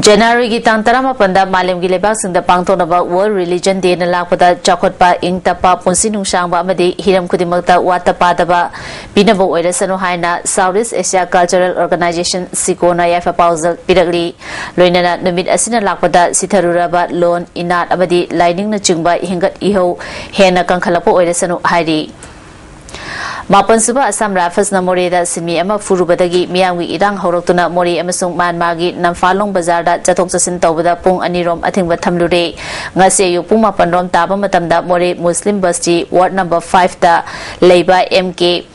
ꯖꯅꯋꯥꯔꯤꯒꯤ ꯇꯥꯡ ꯇꯔꯥꯃꯥꯄꯟꯗ ꯃꯥꯂꯦꯝꯒꯤ ꯂꯩꯕꯥꯛꯁꯤꯡꯗ ꯄꯥꯡꯊꯣꯛꯅꯕ World Religion Day ꯅ ꯂꯥꯛꯄꯗ ꯆꯥꯎꯈꯠꯄ, ꯏꯪ ꯇꯞꯄ, ꯄꯨꯟꯁꯤ ꯅꯨꯡꯁꯥꯡꯕ ꯑꯃꯗꯤ ꯍꯤꯔꯝ ꯈꯨꯗꯤꯡꯃꯛꯇ ꯋꯥꯠꯇ ꯄꯥꯗꯕ ꯄꯤꯅꯕ ꯑꯣꯏꯔꯁꯅꯨ ꯍꯥꯏꯅ South East Asia Cultural Organization, ꯁꯤꯀꯣꯅ ꯌꯥꯏꯐ ꯄꯥꯎꯖꯦꯜ ꯄꯤꯔꯛꯂꯤ꯫ ꯂꯣꯏꯅꯅ ꯅꯨꯃꯤꯠ ꯑꯁꯤꯅ ꯂꯥꯛꯄꯗ ꯁꯤꯊꯔꯨꯔꯕ ꯂꯣꯟ, ꯏꯅꯥꯠ ꯑꯃꯗꯤ ꯂꯥꯏꯅꯤꯡꯅꯆꯤꯡꯕ ꯍꯤꯡꯒꯠ ꯏꯍꯧ ꯍꯦꯟꯅ ꯀꯟꯈꯠꯂꯛꯄ ꯑꯣꯏꯔꯁꯅꯨ ꯍꯥꯏꯔꯤ꯫ ꯃꯥꯄꯟꯁꯨꯕ ꯑꯁꯥꯝ ꯔꯥꯏꯐꯜꯁꯅ ꯃꯣꯔꯦꯗ ꯁꯤꯟꯃꯤ ꯑꯃ ꯐꯨꯔꯨꯕꯗꯒꯤ ꯃꯤꯌꯥꯝꯒꯤ ꯏꯔꯥꯡ ꯍꯧꯔꯛꯇꯨꯅ ꯃꯣꯔꯦ ꯑꯃꯁꯨꯡ ꯃꯥꯟꯃꯥꯒꯤ ꯅꯝꯐꯥꯂꯣꯡ ꯕꯖꯥꯔꯗ ꯆꯠꯊꯣꯛ ꯆꯠꯁꯤꯟ ꯇꯧꯕꯗ ꯄꯨꯡ ꯑꯅꯤꯔꯣꯝ ꯑꯊꯤꯡꯕ ꯊꯝꯂꯨꯔꯦ꯫ ꯉꯁꯤ ꯑꯌꯨꯛ ꯄꯨꯡ ꯃꯥꯄꯟꯔꯣꯝ ꯇꯥꯕ ꯃꯇꯝꯗ ꯃꯣꯔꯦ ꯃꯨꯁꯂꯤꯝ ꯕꯁꯇꯤ ꯋꯥꯔꯗ ꯅꯝꯕꯔ ꯐꯥꯏꯚꯇ ꯂꯩꯕ ꯑꯦꯝ ꯀꯦ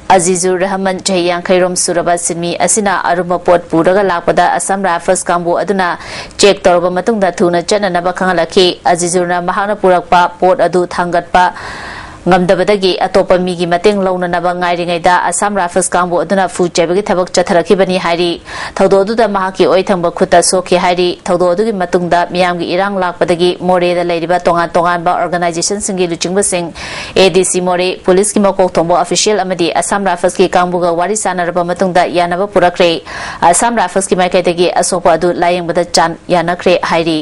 ꯑꯖꯤꯖꯨꯔ ꯔꯍꯃꯟ, ꯆꯍꯤ ꯌꯥꯡꯈꯩꯔꯣꯝ ꯁꯨꯔꯕ ꯁꯤꯟꯃꯤ ꯑꯁꯤꯅ ꯑꯔꯨꯝꯕ ꯄꯣꯠ ꯄꯨꯔꯒ ꯂꯥꯛꯄꯗ ꯑꯁꯥꯝ ꯔꯥꯏꯐꯜꯁ ꯀꯥꯡꯕꯨ ꯑꯗꯨꯅ ꯆꯦꯛ ꯇꯧꯔꯕ ꯃꯇꯨꯡꯗ ꯊꯨꯅ ꯆꯠꯅꯅꯕ ꯈꯪꯍꯜꯂꯛꯈꯤ꯫ ꯑꯖꯤꯖꯨꯔꯅ ꯃꯍꯥꯛꯅ ꯄꯨꯔꯛꯄ ꯄꯣꯠ ꯑꯗꯨ ꯊꯥꯡꯒꯠꯄ ꯉꯝꯗꯕꯗꯒꯤ ꯑꯇꯣꯞꯄ ꯃꯤꯒꯤ ꯃꯇꯦꯡ ꯂꯧꯅꯅꯕ ꯉꯥꯏꯔꯤꯉꯩꯗ ꯑꯁꯥꯝ ꯔꯥꯏꯐꯜꯁ ꯀꯥꯡꯕꯨ ꯑꯗꯨꯅ ꯐꯨ ꯆꯩꯕꯒꯤ ꯊꯕꯛ ꯆꯠꯊꯔꯛꯈꯤꯕꯅꯤ ꯍꯥꯏꯔꯤ꯫ ꯊꯧꯗꯣꯛ ꯑꯗꯨꯗ ꯃꯍꯥꯛꯀꯤ ꯑꯣꯏ ꯊꯪꯕ ꯈꯨꯠꯇ ꯁꯣꯛꯈꯤ ꯍꯥꯏꯔꯤ꯫ ꯊꯧꯗꯣꯛ ꯑꯗꯨꯒꯤ ꯃꯇꯨꯡꯗ ꯃꯤꯌꯥꯝꯒꯤ ꯏꯔꯥꯡ ꯂꯥꯛꯄꯗꯒꯤ ꯃꯣꯔꯦꯗ ꯂꯩꯔꯤꯕ ꯇꯣꯉꯥꯟ ꯇꯣꯉꯥꯟꯕ ꯑꯣꯔꯒꯅꯥꯏꯖꯦꯁꯟꯁꯤꯡꯒꯤ ꯂꯨꯆꯤꯡꯕꯁꯤꯡ, ꯑꯦ ꯗꯤ ꯁꯤ ꯃꯣꯔꯦ, ꯄꯨꯂꯤꯁꯀꯤ ꯃꯀꯣꯛ ꯊꯣꯡꯕ ꯑꯣꯐꯤꯁꯤꯌꯦꯜ ꯑꯃꯗꯤ ꯑꯁꯥꯝ ꯔꯥꯏꯐꯜꯁꯀꯤ ꯀꯥꯡꯕꯨꯒ ꯋꯥꯔꯤ ꯁꯥꯟꯅꯔꯕ ꯃꯇꯨꯡꯗ ꯌꯥꯅꯕ ꯄꯨꯔꯛꯈ꯭ꯔꯦ꯫ ꯑꯁꯥꯝ ꯔꯥꯏꯐꯜꯁꯀꯤ ꯃꯥꯏꯀꯩꯗꯒꯤ ꯑꯁꯣꯛꯄ ꯑꯗꯨ ꯂꯥꯌꯦꯡꯕꯗ ꯆꯥꯟ ꯌꯥꯅꯈ꯭ꯔꯦ ꯍꯥꯏꯔꯤ꯫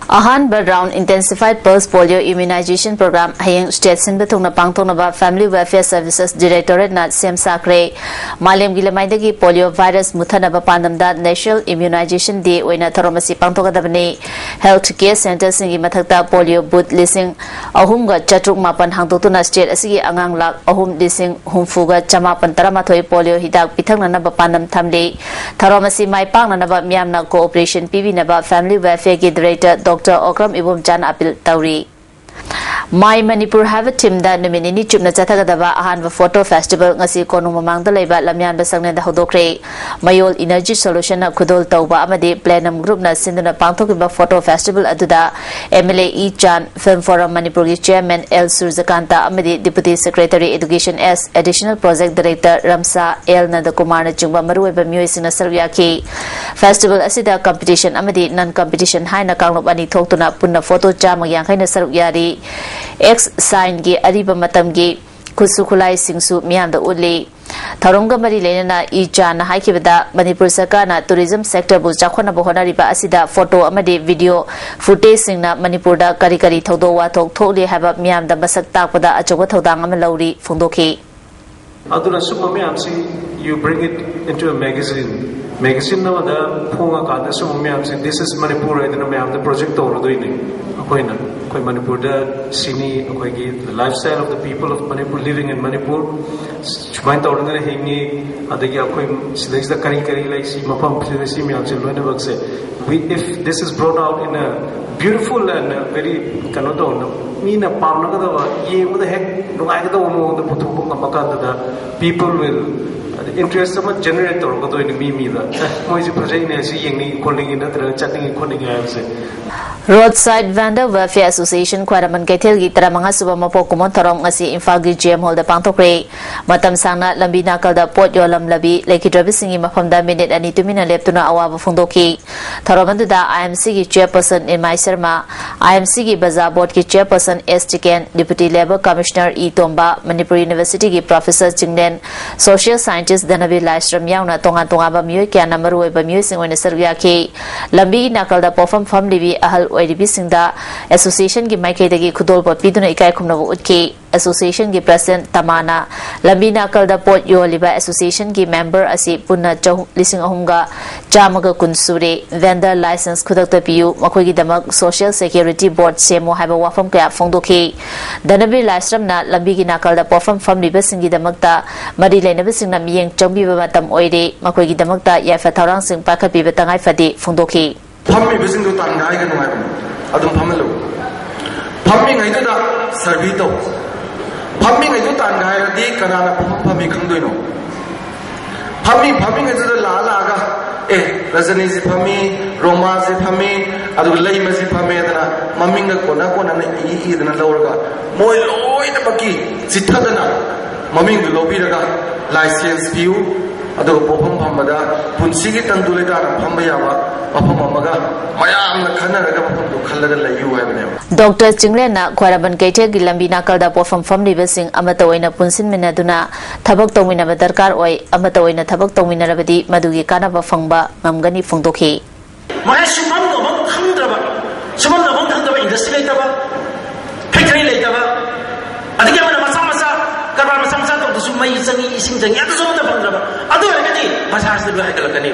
ꯑꯍꯥꯟꯕ round Intensified Pulse Polio Immunization Program ꯍꯌꯦꯡ ꯁ꯭ꯇꯦꯠ ꯁꯤꯟꯕ ꯊꯨꯡꯅ ꯄꯥꯡꯊꯣꯛꯅꯕ Family Welfare Services Directorateꯅ ꯁꯦꯝ ꯁꯥꯈ꯭ꯔꯦ꯫ ꯃꯥꯂꯦꯝꯒꯤ ꯂꯃꯥꯏꯗꯒꯤ ꯄꯣꯂꯤꯑꯣ ꯚꯥꯏꯔꯁ ꯃꯨꯠꯊꯅꯕ ꯄꯥꯟꯗꯝꯗ National Immunization Day ꯑꯣꯏꯅ ꯊꯧꯔꯝ ꯑꯁꯤ ꯄꯥꯡꯊꯣꯛꯀꯗꯕꯅꯤ꯫ ꯍꯦꯜꯊ ꯀꯦꯌꯔ ꯁꯦꯟꯇꯔꯁꯤꯡꯒꯤ ꯃꯊꯛꯇ ꯄꯣꯂꯤꯑꯣ ꯕꯨꯊ ꯂꯤꯁꯤꯡ ꯑꯍꯨꯝꯒ ꯆꯥꯇ꯭ꯔꯨꯛ ꯃꯥꯄꯟ ꯍꯥꯡꯗꯣꯛꯇꯨꯅ ꯁ꯭ꯇꯦꯠ ꯑꯁꯤꯒꯤ ꯑꯉꯥꯡ ꯂꯥꯈ ꯑꯍꯨꯝ ꯂꯤꯁꯤꯡ ꯍꯨꯝꯐꯨꯒ ꯆꯃꯥꯄꯟ ꯇꯔꯥꯃꯥꯊꯣꯏ ꯄꯣꯂꯤꯑꯣ ꯍꯤꯗꯥꯛ ꯄꯤꯊꯛꯅꯅꯕ ꯄꯥꯟꯗꯝ ꯊꯝꯂꯤ꯫ ꯊꯧꯔꯝ ꯑꯁꯤ ꯃꯥꯏ ꯄꯥꯛꯅꯅꯕ ꯃꯤꯌꯥꯝꯅ cooperation ꯄꯤꯕꯤꯅꯕ Family Welfareꯒꯤ Director Doctor Okram ꯏꯕꯣꯝꯆꯥꯅ appeal ꯇꯧꯔꯤ꯫ My Manipur ꯍꯥꯏꯕ ꯊꯤꯝꯗ ꯅꯨꯃꯤꯠ ꯅꯤꯅꯤ ꯆꯨꯞꯅ ꯆꯠꯊꯒꯗꯕ ꯑꯍꯥꯟꯕ ꯐꯣꯇꯣ ꯐꯦꯁꯇꯤꯚꯦꯜ ꯉꯁꯤ ꯀꯣꯅꯨꯡ ꯃꯃꯥꯡꯗ ꯂꯩꯕ ꯂꯝꯌꯥꯟꯕ ꯁꯪꯂꯦꯟꯗ ꯍꯧꯗꯣꯛꯈ꯭ꯔꯦ꯫ ꯃꯌꯣꯜ ꯏꯅꯔꯖꯤ ꯁꯣꯂꯨꯁꯟꯅ ꯈꯨꯗꯣꯜ ꯇꯧꯕ ꯑꯃꯗꯤ ꯄ꯭ꯂꯦꯅꯝ ꯒ꯭ꯔꯨꯞꯅ ꯁꯤꯟꯗꯨꯅ ꯄꯥꯡꯊꯣꯛꯈꯤꯕ ꯐꯣꯇꯣ ꯐꯦꯁꯇꯤꯚꯦꯜ ꯑꯗꯨꯗ ꯑꯦꯝ ꯑꯦꯜ ꯑꯦ ꯏ ꯆꯥꯟ, ꯐꯤꯜꯝ ꯐꯣꯔꯝ ꯃꯅꯤꯄꯨꯔꯒꯤ ꯆꯤꯌꯔꯃꯦꯟ ꯑꯦꯜ ꯁꯨꯔꯖꯀꯥꯟꯇ ꯑꯃꯗꯤ deputy secretary education S additional project director RMSA L ꯅꯟꯗꯀꯨꯃꯥꯔꯅꯆꯤꯡꯕ ꯃꯔꯨꯑꯣꯏꯕ ꯃꯤꯑꯣꯏꯁꯤꯡꯅ ꯁꯔꯨꯛ ꯌꯥꯈꯤ꯫ ꯐꯦꯁꯇꯤꯚꯦꯜ ꯑꯁꯤꯗ ꯀꯝꯄꯤꯇꯤꯁꯟ ꯑꯃꯗꯤ ꯅꯟ ꯀꯝꯄꯤꯇꯤꯁꯟ ꯍꯥꯏꯅ ꯀꯥꯡꯂꯨꯞ ꯑꯅꯤ ꯊꯣꯛꯇꯨꯅ ꯄꯨꯟꯅ ꯐꯣꯇꯣ ꯆꯥꯝꯃ ꯌꯥꯡꯈꯩꯅ ꯁꯔꯨꯛ ꯌꯥꯔꯤ꯫ ꯑꯦꯛꯁ ꯁꯥꯏꯟꯒꯤ ꯑꯔꯤꯕ ꯃꯇꯝꯒꯤ ꯈꯨꯠꯁꯨ ꯈꯨꯠꯂꯥꯏꯁꯤꯡꯁꯨ ꯃꯤꯌꯥꯝꯗ ꯎꯠꯂꯤ꯫ ꯊꯧꯔꯝꯒ ꯃꯔꯤ ꯂꯩꯅꯅ ꯏ ꯆꯥꯟꯅ ꯍꯥꯏꯈꯤꯕꯗ, ꯃꯅꯤꯄꯨꯔ ꯁꯔꯀꯥꯔꯅ tourism sectorꯕꯨ ꯆꯥꯎꯈꯠꯅꯕ ꯍꯣꯠꯅꯔꯤꯕ ꯑꯁꯤꯗ photo ꯑꯃꯗꯤ video footageꯁꯤꯡꯅ ꯃꯅꯤꯄꯨꯔꯗ ꯀꯔꯤ ꯀꯔꯤ ꯊꯧꯗꯣꯛ ꯋꯥꯊꯣꯛ ꯊꯣꯛꯂꯤ ꯍꯥꯏꯕ ꯃꯤꯌꯥꯝꯗ ꯃꯁꯛ ꯇꯥꯛꯄꯗ ꯑꯆꯧꯕ ꯊꯧꯗꯥꯡ ꯑꯃ ꯂꯧꯔꯤ ꯐꯣꯡꯗꯣꯛꯈꯤ꯫ ꯑꯗꯨꯅ ꯁꯨꯝꯕ ꯃꯌꯥꯝꯁꯤ you bring it into a magazine, magazine ꯑꯃꯗ ꯐꯣꯡꯉꯀꯥꯟꯗ ꯁꯨꯝꯕ ꯃꯌꯥꯝꯁꯤ this is Manipur ꯍꯥꯏꯗꯅ ꯃꯌꯥꯝꯗ project ꯇꯧꯔꯗꯣꯏꯅꯤ꯫ ꯑꯩꯈꯣꯏꯅ ꯑꯩꯈꯣꯏ ꯃꯅꯤꯄꯨꯔꯗ ꯁꯤꯅꯤ, ꯑꯩꯈꯣꯏꯒꯤ the lifestyle of the people of Manipur living in Manipur, ꯁꯨꯃꯥꯏꯅ ꯇꯧꯔꯒꯅ ꯍꯤꯡꯉꯤ, ꯑꯗꯒꯤ ꯑꯩꯈꯣꯏ ꯁꯤꯗꯩꯁꯤꯗ ꯀꯔꯤ ꯀꯔꯤ ꯂꯩ, ꯁꯤ ꯃꯐꯝ ꯁꯤꯗ ꯁꯤ ꯃꯌꯥꯝꯁꯦ ꯂꯣꯏꯅꯃꯛꯁꯦ we if this is brought out in a beautiful and a very ꯀꯩꯅꯣ ꯇꯧꯅ ꯃꯤꯅ ꯄꯥꯝꯅꯒꯗꯕ, ꯌꯦꯡꯕꯗ ꯍꯦꯛ ꯅꯨꯡꯉꯥꯏꯒꯗꯕ ꯃꯑꯣꯡꯗ ꯄꯨꯊꯣꯛꯄ ꯉꯝꯕ ꯀꯥꯟꯗꯨꯗ people will interest ꯑꯃ generate ꯇꯧꯔꯛꯀꯗꯣꯏꯅꯤ ꯃꯤ ꯃꯤꯗ꯫ ꯑꯦ, ꯃꯣꯏꯁꯤ ꯐꯖꯩꯅꯦ, ꯁꯤ ꯌꯦꯡꯅꯤꯡꯉꯤ ꯈꯣꯠꯅꯤꯡꯉꯤ ꯅꯠꯇ꯭ꯔꯒ ꯆꯠꯅꯤꯡꯉꯤ ꯈꯣꯠꯅꯤꯡꯉꯤ ꯍꯥꯏꯕꯁꯦ꯫ Roadside Vendor Welfare Association ꯈ꯭ꯋꯥꯏꯔꯝꯕꯟ ꯀꯩꯊꯦꯜꯒꯤ ꯇꯔꯥꯃꯉꯥ ꯁꯨꯕ ꯃꯄꯣꯛ ꯀꯨꯝꯑꯣꯟ ꯊꯧꯔꯝ ꯉꯁꯤ ꯏꯝꯐꯥꯜꯒꯤ G M Hallꯗ ꯄꯥꯡꯊꯣꯛꯈ꯭ꯔꯦ꯫ ꯃꯇꯝ ꯁꯥꯡꯅ ꯂꯝꯕꯤ ꯅꯥꯀꯜꯗ ꯄꯣꯠ ꯌꯣꯜꯂꯝꯂꯕꯤ ꯂꯩꯈꯤꯗ꯭ꯔꯕꯁꯤꯡꯒꯤ ꯃꯐꯝꯗ ꯃꯤꯅꯤꯠ ꯑꯅꯤ ꯇꯨꯃꯤꯟꯅ ꯂꯦꯞꯇꯨꯅ ꯑꯋꯥꯕ ꯐꯣꯡꯗꯣꯛꯈꯤ꯫ ꯊꯧꯔꯝ ꯑꯗꯨꯗ I M Cꯒꯤ chairperson ꯅꯤꯔꯃꯥꯏ Sharma, I M Cꯒꯤ ꯕꯖꯥꯔ boardꯀꯤ chairperson S Chiken, Deputy Labour Commissioner I Tomba, Manipur Universityꯒꯤ professor Chinglen, social scientist Dhanabir Laishram ꯌꯥꯎꯅ ꯇꯣꯉꯥꯟ ꯇꯣꯉꯥꯟꯕ ꯃꯤꯑꯣꯏ ꯀꯌꯥꯅ ꯃꯔꯨꯑꯣꯏꯕ ꯃꯤꯑꯣꯏꯁꯤꯡ ꯑꯣꯏꯅ ꯁꯔꯨꯛ ꯌꯥꯈꯤ꯫ ꯂꯝꯕꯤꯒꯤ ꯅꯥꯀꯜꯗ ꯄꯣꯠꯐꯝ ꯐꯝꯂꯤꯕꯤ ꯑꯍꯜ ꯑꯣꯏꯔꯤꯕꯤꯁꯤꯡꯗ associationꯒꯤ ꯃꯥꯏꯀꯩꯗꯒꯤ ꯈꯨꯗꯣꯜꯄꯣꯠ ꯄꯤꯗꯨꯅ ꯏꯀꯥꯏ ꯈꯨꯝꯅꯕ ꯎꯠꯈꯤ꯫ Associationꯒꯤ president ꯇꯃꯥꯅ ꯂꯝꯕꯤ ꯅꯥꯀꯜꯗ ꯄꯣꯠ ꯌꯣꯜꯂꯤꯕ associationꯒꯤ member ꯑꯁꯤ ꯄꯨꯟꯅ ꯆꯍꯨꯝ, ꯂꯤꯁꯤꯡ ꯑꯍꯨꯝꯒ ꯆꯥꯝꯃꯒ ꯀꯨꯟ ꯁꯨꯔꯦ꯫ Vendor licence ꯈꯨꯗꯛꯇ ꯄꯤꯌꯨ, ꯃꯈꯣꯏꯒꯤꯗꯃꯛ social security board ꯁꯦꯝꯃꯨ ꯍꯥꯏꯕ ꯋꯥꯐꯝ ꯀꯌꯥ ꯐꯣꯡꯗꯣꯛꯈꯤ꯫ ꯙꯅꯕꯤꯔ ꯂꯥꯏꯁ꯭ꯔꯝꯅ ꯂꯝꯕꯤꯒꯤ ꯅꯥꯀꯜꯗ ꯄꯣꯠꯐꯝ ꯐꯝꯂꯤꯕꯁꯤꯡꯒꯤꯗꯃꯛꯇ ꯃꯔꯤ ꯂꯩꯅꯕꯁꯤꯡꯅ ꯃꯤꯠꯌꯦꯡ ꯆꯪꯕꯤꯕ ꯃꯇꯝ ꯑꯣꯏꯔꯦ, ꯃꯈꯣꯏꯒꯤꯗꯃꯛꯇ ꯌꯥꯏꯐ ꯊꯧꯔꯥꯡꯁꯤꯡ ꯄꯥꯏꯈꯠꯄꯤꯕ ꯇꯉꯥꯏ ꯐꯗꯦ ꯐꯣꯡꯗꯣꯛꯈꯤ꯫ ꯐꯝꯃꯤꯕꯁꯤꯡꯗꯨ ꯇꯥꯟꯒꯥꯏꯒꯅꯨ ꯍꯥꯏꯕꯅꯤ꯫ ꯑꯗꯨꯝ ꯐꯝꯍꯜꯂꯨ꯫ ꯐꯝꯃꯤꯉꯩꯗꯨꯗ survey ꯇꯧ꯫ ꯐꯝꯃꯤꯉꯩꯗꯨ ꯇꯥꯟꯒꯥꯏꯔꯗꯤ ꯀꯅꯥꯅ ꯐꯝꯐꯝ ꯐꯝꯃꯤ ꯈꯪꯗꯣꯏꯅꯣ? ꯐꯝꯃꯤ ꯐꯝꯃꯤꯉꯩꯗꯨꯗ ꯂꯥꯛꯑ ꯂꯥꯛꯑꯒ, "ꯑꯦ, ꯔꯖꯅꯤꯁꯤ ꯐꯝꯃꯤ, ꯔꯣꯃꯥꯁꯤ ꯐꯝꯃꯤ, ꯑꯗꯨꯒ ꯂꯩꯃꯁꯤ ꯐꯝꯃꯦꯗꯅ ꯃꯃꯤꯡꯒ ꯀꯣꯟꯅ ꯀꯣꯟꯅꯅ ꯏ ꯏꯗꯅ ꯂꯧꯔꯒ ꯃꯣꯏ ꯂꯣꯏꯅꯃꯛꯀꯤ ꯆꯤꯠꯊꯗꯅ ꯃꯃꯤꯡꯗꯨ ꯂꯧꯕꯤꯔꯒ license ꯄꯤꯌꯨ, ꯑꯗꯨꯒ ꯄꯣꯠꯐꯝ ꯐꯝꯕꯗ ꯄꯨꯟꯁꯤꯒꯤ ꯇꯪꯗꯨ ꯂꯩꯇꯥꯅ ꯐꯝꯕ ꯌꯥꯕ ꯃꯐꯝ ꯑꯃꯒ ꯃꯌꯥꯝꯅ ꯈꯟꯅꯔꯒ ꯃꯐꯝꯗꯨ ꯈꯜꯂꯒ ꯂꯩꯌꯨ ꯍꯥꯏꯕꯅꯦꯕ꯫ ꯗꯣꯛꯇꯔ ꯆꯤꯡꯂꯦꯟꯅ ꯈ꯭ꯋꯥꯏꯔꯝꯕꯟ ꯀꯩꯊꯦꯜꯒꯤ ꯂꯝꯕꯤ ꯅꯥꯀꯜꯗ ꯄꯣꯠꯐꯝ ꯐꯝꯂꯤꯕꯁꯤꯡ ꯑꯃꯠꯇ ꯑꯣꯏꯅ ꯄꯨꯟꯁꯤꯟꯃꯤꯟꯅꯗꯨꯅ ꯊꯕꯛ ꯇꯧꯃꯤꯟꯅꯕ ꯗꯔꯀꯥꯔ ꯑꯣꯏ, ꯑꯃꯠꯇ ꯑꯣꯏꯅ ꯊꯕꯛ ꯇꯧꯃꯤꯟꯅꯔꯕꯗꯤ ꯃꯗꯨꯒꯤ ꯀꯥꯟꯅꯕ ꯐꯪꯕ ꯉꯝꯒꯅꯤ ꯐꯣꯡꯗꯣꯛꯈꯤ꯫ ꯃꯍꯩ ꯁꯨꯡꯐꯝ ꯅꯣꯝꯐꯝ ꯈꯪꯗ꯭ꯔꯕ, ꯁꯨꯡꯐꯝ ꯅꯣꯝꯐꯝ ꯈꯪꯗꯕ, ꯏꯟꯗꯁꯇ꯭ꯔꯤ ꯂꯩꯇꯕ, ꯐꯦꯛꯇꯔꯤ ꯂꯩꯇꯕ, ꯑꯗꯒꯤ ꯑꯃꯅ ꯃꯆꯥ ꯃꯆꯥ ꯀꯔꯕꯥꯔ ꯃꯆꯥ ꯃꯆꯥ ꯇꯧꯕꯗꯁꯨ ꯃꯩ ꯆꯪꯉꯤ, ꯏꯁꯤꯡ ꯆꯪꯉꯤ, ꯑꯗꯨꯁꯨ ꯑꯃꯠꯇ ꯐꯪꯗ꯭ꯔꯕ꯫ ꯑꯗꯨ ꯑꯣꯏꯔꯒꯗꯤ ꯕꯖꯥꯔꯁꯤꯗ ꯂꯣꯏ ꯍꯥꯏꯒꯠꯂꯛꯀꯅꯤ,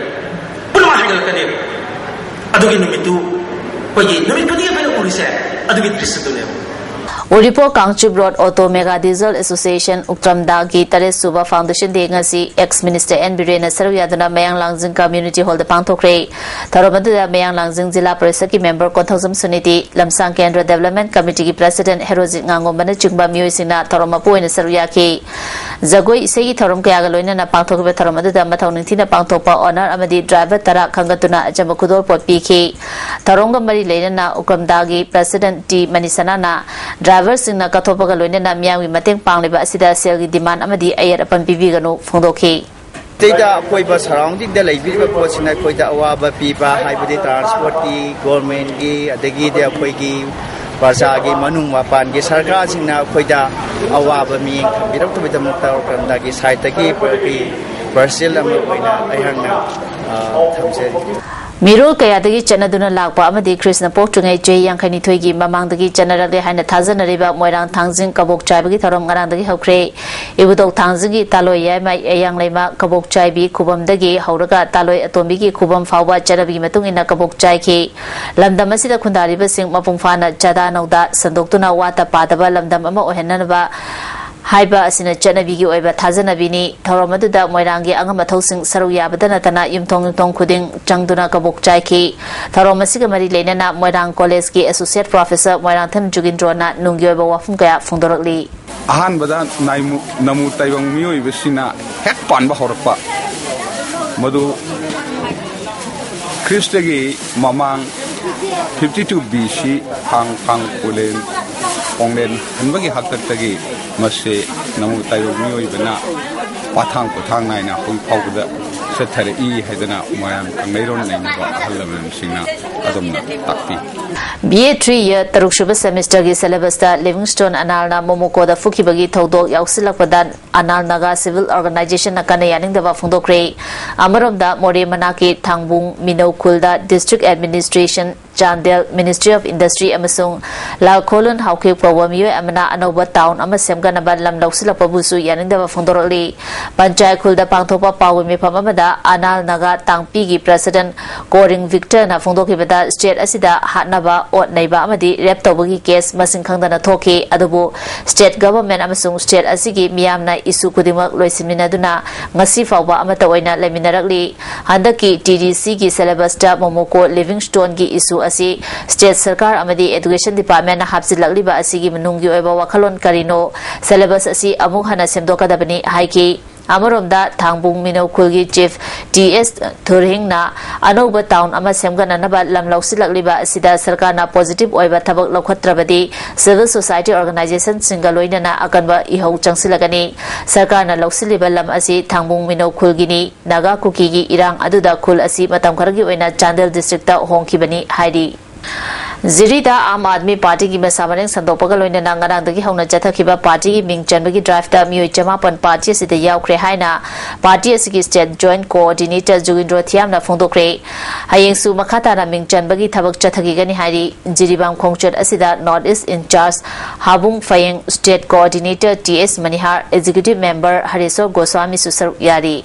ꯄꯨꯝꯅꯃꯛ ꯍꯥꯏꯒꯠꯂꯛꯀꯅꯤ꯫ ꯑꯗꯨꯒꯤ ꯅꯨꯃꯤꯠꯇꯨ ꯑꯩꯈꯣꯏꯒꯤ ꯅꯨꯃꯤꯠ ꯈꯨꯗꯤꯡꯒꯤ ꯑꯩꯈꯣꯏꯅ ꯎꯔꯤꯁꯦ ꯑꯗꯨꯒꯤ ꯗ꯭ꯔꯤꯁꯇꯨꯅꯦꯕ꯫ Uripok Kangchip road auto mega diesel association ꯎꯛꯇ꯭ꯔꯝꯗꯥꯒꯤ ꯇꯔꯦꯠ ꯁꯨꯕ ꯐꯥꯎꯟꯗꯦꯁꯟ ꯗꯦ ꯉꯁꯤ ꯑꯦꯛꯁ ꯃꯤꯅꯤꯁꯇꯔ ꯑꯦꯟ ꯕꯤꯔꯦꯟꯅ ꯁꯔꯨꯛ ꯌꯥꯗꯨꯅ ꯃꯌꯥꯡ ꯂꯥꯡꯖꯤꯡ ꯀꯝꯃ꯭ꯌꯨꯅꯤꯇꯤ ꯍꯣꯜꯗ ꯄꯥꯡꯊꯣꯛꯈ꯭ꯔꯦ꯫ ꯊꯧꯔꯝ ꯑꯗꯨꯗ ꯃꯌꯥꯡ ꯂꯥꯡꯖꯤꯡ ꯖꯤꯂꯥ ꯄꯔꯤꯁꯗꯀꯤ ꯃꯦꯝꯕꯔ ꯀꯣꯟꯊꯧꯖꯝ ꯁꯨꯅꯤꯇꯤ, ꯂꯝꯁꯥꯡ ꯀꯦꯟꯗ꯭ꯔ ꯗꯦꯕꯂꯞꯃꯦꯟ ꯀꯃꯤꯇꯤꯒꯤ ꯄ꯭ꯔꯁꯤꯗꯦꯟ ꯍꯦꯔꯣꯖꯤꯠ ꯉꯥꯉꯣꯝꯕꯅꯆꯤꯡꯕ ꯃꯤꯑꯣꯏꯁꯤꯡꯅ ꯊꯧꯔꯝ ꯃꯄꯨ ꯑꯣꯏꯅ ꯁꯔꯨꯛ ꯌꯥꯈꯤ꯫ ꯖꯒꯣꯏ ꯏꯁꯩꯒꯤ ꯊꯧꯔꯝ ꯀꯌꯥꯒ ꯂꯣꯏꯅꯅ ꯄꯥꯡꯊꯣꯛꯈꯤꯕ ꯊꯧꯔꯝ ꯑꯗꯨꯗ ꯃꯊꯧ ꯅꯤꯡꯊꯤꯅ ꯄꯥꯡꯊꯣꯛꯄ ꯑꯣꯅꯔ ꯑꯃꯗꯤ ꯗ꯭ꯔꯥꯏꯚꯔ ꯇꯔꯥ ꯈꯟꯒꯠꯇꯨꯅ ꯑꯆꯝꯕ ꯈꯨꯗꯣꯜꯄꯣꯠ ꯄꯤꯈꯤ꯫ ꯊꯧꯔꯝꯒ ꯃꯔꯤ ꯂꯩꯅꯅ ꯎꯀ꯭ꯔꯝꯗꯥꯒꯤ ꯄ꯭ꯔꯁꯤꯗꯦꯟ ꯇꯤ ꯃꯅꯤꯁꯅꯥꯅ ꯗ꯭ꯔꯥꯏꯚꯔꯁꯤꯡꯅ ꯀꯠꯊꯣꯛꯄꯒ ꯂꯣꯏꯅꯅ ꯃꯤꯌꯥꯝꯒꯤ ꯃꯇꯦꯡ ꯄꯥꯡꯂꯤꯕ ꯑꯁꯤꯗ ꯁꯦꯜꯒꯤ ꯗꯤꯃꯥꯟ ꯑꯃꯗꯤ ꯑꯌꯦꯠ ꯑꯄꯟ ꯄꯤꯕꯤꯒꯅꯨ ꯐꯣꯡꯗꯣꯛꯈꯤ꯫ ꯑꯇꯩꯗ ꯑꯀꯣꯏꯕ ꯁꯔꯥꯎꯟꯗꯤꯡꯗ ꯂꯩꯕꯤꯔꯤꯕ ꯄꯣꯠꯁꯤꯅ ꯑꯩꯈꯣꯏꯗ ꯑꯋꯥꯕ ꯄꯤꯕ, ꯍꯥꯏꯕꯗꯤ ꯇ꯭ꯔꯥꯟꯁꯄꯣꯔꯠꯀꯤ, ꯒꯣꯔꯃꯦꯟꯒꯤ, ꯑꯗꯒꯤꯗꯤ ꯑꯩꯈꯣꯏꯒꯤ ꯄ꯭ꯔꯖꯥꯒꯤ ꯃꯅꯨꯡ ꯃꯄꯥꯟꯒꯤ ꯁꯔꯀꯥꯔꯁꯤꯡꯅ ꯑꯩꯈꯣꯏꯗ ꯑꯋꯥꯕ ꯃꯤꯠꯌꯦꯡ ꯊꯝꯕꯤꯔꯛꯇꯕꯒꯤꯗꯃꯛꯇ ꯎꯀ꯭ꯔꯝꯗꯥꯒꯤ ꯁꯥꯏꯠꯇꯒꯤ ꯑꯩꯈꯣꯏꯒꯤ ꯄꯥꯔꯁꯦꯜ ꯑꯃ ꯑꯣꯏꯅ ꯑꯩꯍꯥꯛꯅ, ꯑ, ꯊꯝꯖꯔꯤ꯫ ꯃꯤꯔꯣꯜ ꯀꯌꯥꯗꯒꯤ ꯆꯠꯅꯗꯨꯅ ꯂꯥꯛꯄ ꯑꯃꯗꯤ ꯈ꯭ꯔꯤꯁꯅ ꯄꯣꯛꯇ꯭ꯔꯤꯉꯩ ꯆꯍꯤ ꯌꯥꯡꯈꯩꯅꯤꯊꯣꯏꯒꯤ ꯃꯃꯥꯡꯗꯒꯤ ꯆꯠꯅꯔꯛꯂꯦ ꯍꯥꯏꯅ ꯊꯥꯖꯅꯔꯤꯕ ꯃꯣꯏꯔꯥꯡ ꯊꯥꯡꯖꯤꯡ ꯀꯕꯣꯛ ꯆꯥꯏꯕꯒꯤ ꯊꯧꯔꯝ ꯉꯔꯥꯡꯗꯒꯤ ꯍꯧꯈ꯭ꯔꯦ꯫ ꯏꯕꯨꯙꯧ ꯊꯥꯡꯖꯤꯡꯒꯤ ꯇꯥꯂꯣꯏ ꯌꯥꯏꯃ ꯑꯌꯥꯡ ꯂꯩꯃ ꯀꯕꯣꯛ ꯆꯥꯏꯕꯤ ꯈꯨꯕꯝꯗꯒꯤ ꯍꯧꯔꯒ ꯇꯥꯂꯣꯏ ꯑꯇꯣꯝꯕꯤꯒꯤ ꯈꯨꯕꯝ ꯐꯥꯎꯕ ꯆꯠꯅꯕꯤꯒꯤ ꯃꯇꯨꯡ ꯏꯟꯅ ꯀꯕꯣꯛ ꯆꯥꯏꯈꯤ꯫ ꯂꯝꯗꯝ ꯑꯁꯤꯗ ꯈꯨꯟꯗꯥꯔꯤꯕꯁꯤꯡ ꯃꯄꯨꯡ ꯐꯥꯅ ꯆꯥꯗꯥ ꯅꯧꯗꯥ ꯁꯟꯗꯣꯛꯇꯨꯅ ꯋꯥꯠꯇ ꯄꯥꯗꯕ ꯂꯝꯗꯝ ꯑꯃ ꯑꯣꯏꯍꯟꯅꯅꯕ ꯍꯥꯏꯕ ꯑꯁꯤꯅ ꯆꯠꯅꯕꯤꯒꯤ ꯑꯣꯏꯕ ꯊꯥꯖꯅꯕꯤꯅꯤ꯫ ꯊꯧꯔꯝ ꯑꯗꯨꯗ ꯃꯣꯏꯔꯥꯡꯒꯤ ꯑꯉꯝ ꯑꯊꯧꯁꯤꯡ ꯁꯔꯨꯛ ꯌꯥꯕꯗ ꯅꯠꯇꯅ ꯌꯨꯝꯊꯣꯡ ꯌꯨꯝꯊꯣꯡ ꯈꯨꯗꯤꯡ ꯆꯪꯗꯨꯅ ꯀꯕꯣꯛ ꯆꯥꯏꯈꯤ꯫ ꯊꯧꯔꯝ ꯑꯁꯤꯒ ꯃꯔꯤ ꯂꯩꯅꯅ ꯃꯣꯏꯔꯥꯡ ꯀꯣꯂꯦꯖꯀꯤ ꯑꯦꯁꯣꯁꯤꯌꯦꯠ ꯄ꯭ꯔꯣꯐꯦꯁꯔ ꯃꯣꯏꯔꯥꯡꯊꯦꯝ ꯖꯨꯒꯤꯟꯗ꯭ꯔꯣꯅ ꯅꯨꯡꯒꯤ ꯑꯣꯏꯕ ꯋꯥꯐꯝ ꯀꯌꯥ ꯐꯣꯡꯗꯣꯔꯛꯂꯤ꯫ ꯑꯍꯥꯟꯕꯗ ꯅꯥꯏꯃꯨ-, ꯅꯃꯨ ꯇꯥꯏꯕꯪ ꯃꯤꯑꯣꯏꯕꯁꯤꯅ ꯍꯦꯛ ꯄꯥꯟꯕ ꯍꯧꯔꯛꯄ, ꯃꯗꯨ ꯈ꯭ꯔꯤꯁꯇꯒꯤ ꯃꯃꯥꯡ fifty two B C ꯊꯥꯡ ꯊꯥꯡ ꯄꯨꯂꯦꯟ ꯈꯣꯡꯂꯦꯟ ꯍꯟꯕꯒꯤ ꯍꯥꯛꯇꯛꯇꯒꯤ ꯃꯁꯤ ꯅꯃꯨ ꯇꯥꯏꯕꯪ ꯃꯤꯑꯣꯏꯕꯅ ꯄꯥꯊꯥꯡ ꯄꯣꯊꯥꯡ ꯅꯥꯏꯅ ꯍꯧꯖꯤꯛ ꯐꯥꯎꯕꯗ ꯆꯠꯊꯔꯛꯏ ꯍꯥꯏꯗꯅ ꯃꯌꯥꯝ ꯀꯪꯂꯩꯔꯣꯟ ꯅꯩꯅꯕ ꯑꯍꯜ ꯂꯃꯟꯁꯤꯡꯅ ꯑꯗꯨꯝꯅ ꯇꯥꯛꯄꯤ꯫ B A three year ꯇꯔꯨꯛ ꯁꯨꯕ semesterꯒꯤ syllabusꯇ ꯂꯤꯚꯤꯡꯁ꯭ꯇꯣꯟ ꯑꯅꯥꯜꯅ ꯃꯣꯃꯣꯀꯣꯗ ꯐꯨꯈꯤꯕꯒꯤ ꯊꯧꯗꯣꯛ ꯌꯥꯎꯁꯤꯜꯂꯛꯄꯗ ꯑꯅꯥꯜ ꯅꯥꯒꯥ civil organisationꯅ ꯀꯟꯅ ꯌꯥꯅꯤꯡꯗꯕ ꯐꯣꯡꯗꯣꯛꯈ꯭ꯔꯦ꯫ ꯑꯃꯔꯣꯝꯗ ꯃꯣꯔꯦ ꯃꯅꯥꯛꯀꯤ ꯊꯥꯡꯕꯨꯡ ꯃꯤꯅꯧ ꯈꯨꯜꯗ district administration, Chandel Ministry of Industry ꯑꯃꯁꯨꯡ ꯂꯥꯜꯈꯣꯂꯨꯟ ꯍꯥꯎꯀꯤꯞ ꯀꯧꯕ ꯃꯤꯑꯣꯏ ꯑꯃꯅ ꯑꯅꯧꯕ town ꯑꯃ ꯁꯦꯝꯒꯠꯅꯕ ꯂꯝ ꯂꯧꯁꯤꯜꯂꯛꯄꯕꯨꯁꯨ ꯌꯥꯅꯤꯡꯗꯕ ꯐꯣꯡꯗꯣꯔꯛꯂꯤ꯫ ꯄꯟꯆꯥꯌꯠ ꯈꯨꯜꯗ ꯄꯥꯡꯊꯣꯛꯄ ꯄꯥꯎꯒꯤ ꯃꯤꯐꯝ ꯑꯃꯗ ꯑꯅꯥꯜ ꯅꯥꯒꯥ ꯇꯥꯡꯄꯤꯒꯤ president ꯀꯣꯔꯤꯡ ꯚꯤꯛꯇꯔꯅ ꯐꯣꯡꯗꯣꯛꯈꯤꯕꯗ state ꯑꯁꯤꯗ ꯍꯥꯠꯅꯕ, ꯑꯣꯠ ꯅꯩꯕ ꯑꯃꯗꯤ rape ꯇꯧꯕꯒꯤ case ꯃꯁꯤꯡ ꯈꯪꯗꯅ ꯊꯣꯛꯈꯤ꯫ ꯑꯗꯨꯕꯨ state government ꯑꯃꯁꯨꯡ state ꯑꯁꯤꯒꯤ ꯃꯤꯌꯥꯝꯅ issue ꯈꯨꯗꯤꯡꯃꯛ ꯂꯣꯏꯁꯤꯟꯃꯤꯟꯅꯗꯨꯅ ꯉꯁꯤ ꯐꯥꯎꯕ ꯑꯃꯠꯇ ꯑꯣꯏꯅ ꯂꯩꯃꯤꯟꯅꯔꯛꯂꯤ꯫ ꯍꯟꯗꯛꯀꯤ T D Cꯒꯤ syllabusꯇ ꯃꯣꯃꯣꯀꯣ ꯂꯤꯚꯤꯡꯁ꯭ꯇꯣꯟꯒꯤ issue ꯑꯁꯤ state ꯁꯔꯀꯥꯔ ꯑꯃꯗꯤ education departmentꯅ ꯍꯥꯞꯆꯤꯜꯂꯛꯂꯤꯕ ꯑꯁꯤꯒꯤ ꯃꯅꯨꯡꯒꯤ ꯑꯣꯏꯕ ꯋꯥꯈꯜꯂꯣꯟ ꯀꯔꯤꯅꯣ? Syllabus ꯑꯁꯤ ꯑꯃꯨꯛ ꯍꯟꯅ ꯁꯦꯝꯗꯣꯛꯀꯗꯕꯅꯤ ꯍꯥꯏꯈꯤ꯫ ꯑꯃꯔꯣꯝꯗ ꯊꯥꯡꯕꯨꯡ ꯃꯤꯅꯧ ꯈꯨꯜꯒꯤ chief T S ꯊꯨꯔꯍꯤꯡꯅ ꯑꯅꯧꯕ town ꯑꯃ ꯁꯦꯝꯒꯠꯅꯅꯕ ꯂꯝ ꯂꯧꯁꯤꯜꯂꯛꯂꯤꯕ ꯑꯁꯤꯗ ꯁꯔꯀꯥꯔꯅ positive ꯑꯣꯏꯕ ꯊꯕꯛ ꯂꯧꯈꯠꯇ꯭ꯔꯕꯗꯤ civil society organisationꯁꯤꯡꯒ ꯂꯣꯏꯅꯅ ꯑꯀꯟꯕ ꯏꯍꯧ ꯆꯪꯁꯤꯜꯂꯒꯅꯤ꯫ ꯁꯔꯀꯥꯔꯅ ꯂꯧꯁꯤꯜꯂꯤꯕ ꯂꯝ ꯑꯁꯤ ꯊꯥꯡꯕꯨꯡ ꯃꯤꯅꯧ ꯈꯨꯜꯒꯤꯅꯤ꯫ ꯅꯥꯒꯥ ꯀꯨꯀꯤꯒꯤ ꯏꯔꯥꯡ ꯑꯗꯨꯗ ꯈꯨꯜ ꯑꯁꯤ ꯃꯇꯝ ꯈꯔꯒꯤ ꯑꯣꯏꯅ ꯆꯥꯟꯗꯦꯜ districtꯇ ꯍꯣꯡꯈꯤꯕꯅꯤ ꯍꯥꯏꯔꯤ꯫ ꯖꯤꯔꯤꯗ ꯑꯥꯝ ꯑꯥꯗꯃꯤ ꯄꯥꯔꯇꯤꯒꯤ ꯃꯁꯥ ꯃꯔꯦꯡ ꯁꯟꯗꯣꯛꯄꯒ ꯂꯣꯏꯅꯅ ꯉꯔꯥꯡꯗꯒꯤ ꯍꯧꯅ ꯆꯠꯊꯈꯤꯕ ꯄꯥꯔꯇꯤꯒꯤ ꯃꯤꯡ ꯆꯟꯕꯒꯤ driveꯇ ꯃꯤꯑꯣꯏ ꯆꯃꯥꯄꯟ ꯄꯥꯔꯇꯤ ꯑꯁꯤꯗ ꯌꯥꯎꯈ꯭ꯔꯦ ꯍꯥꯏꯅ ꯄꯥꯔꯇꯤ ꯑꯁꯤꯒꯤ state joint coordinator ꯖꯨꯒꯤꯟꯗ꯭ꯔꯣ ꯊꯤꯌꯥꯝꯅ ꯐꯣꯡꯗꯣꯛꯈ꯭ꯔꯦ꯫ ꯍꯌꯦꯡꯁꯨ ꯃꯈꯥ ꯇꯥꯅ ꯃꯤꯡ ꯆꯟꯕꯒꯤ ꯊꯕꯛ ꯆꯠꯊꯈꯤꯒꯅꯤ ꯍꯥꯏꯔꯤ꯫ ꯖꯤꯔꯤꯕꯥꯝ ꯈꯣꯡꯆꯠ ꯑꯁꯤꯗ North East in-charge ꯍꯥꯕꯨꯡ ꯐꯌꯦꯡ, state coordinator T S ꯃꯅꯤꯍꯥꯔ, executive member ꯍꯔꯦꯁꯣꯔ ꯒꯣꯁ꯭ꯋꯥꯃꯤꯁꯨ ꯁꯔꯨꯛ ꯌꯥꯔꯤ꯫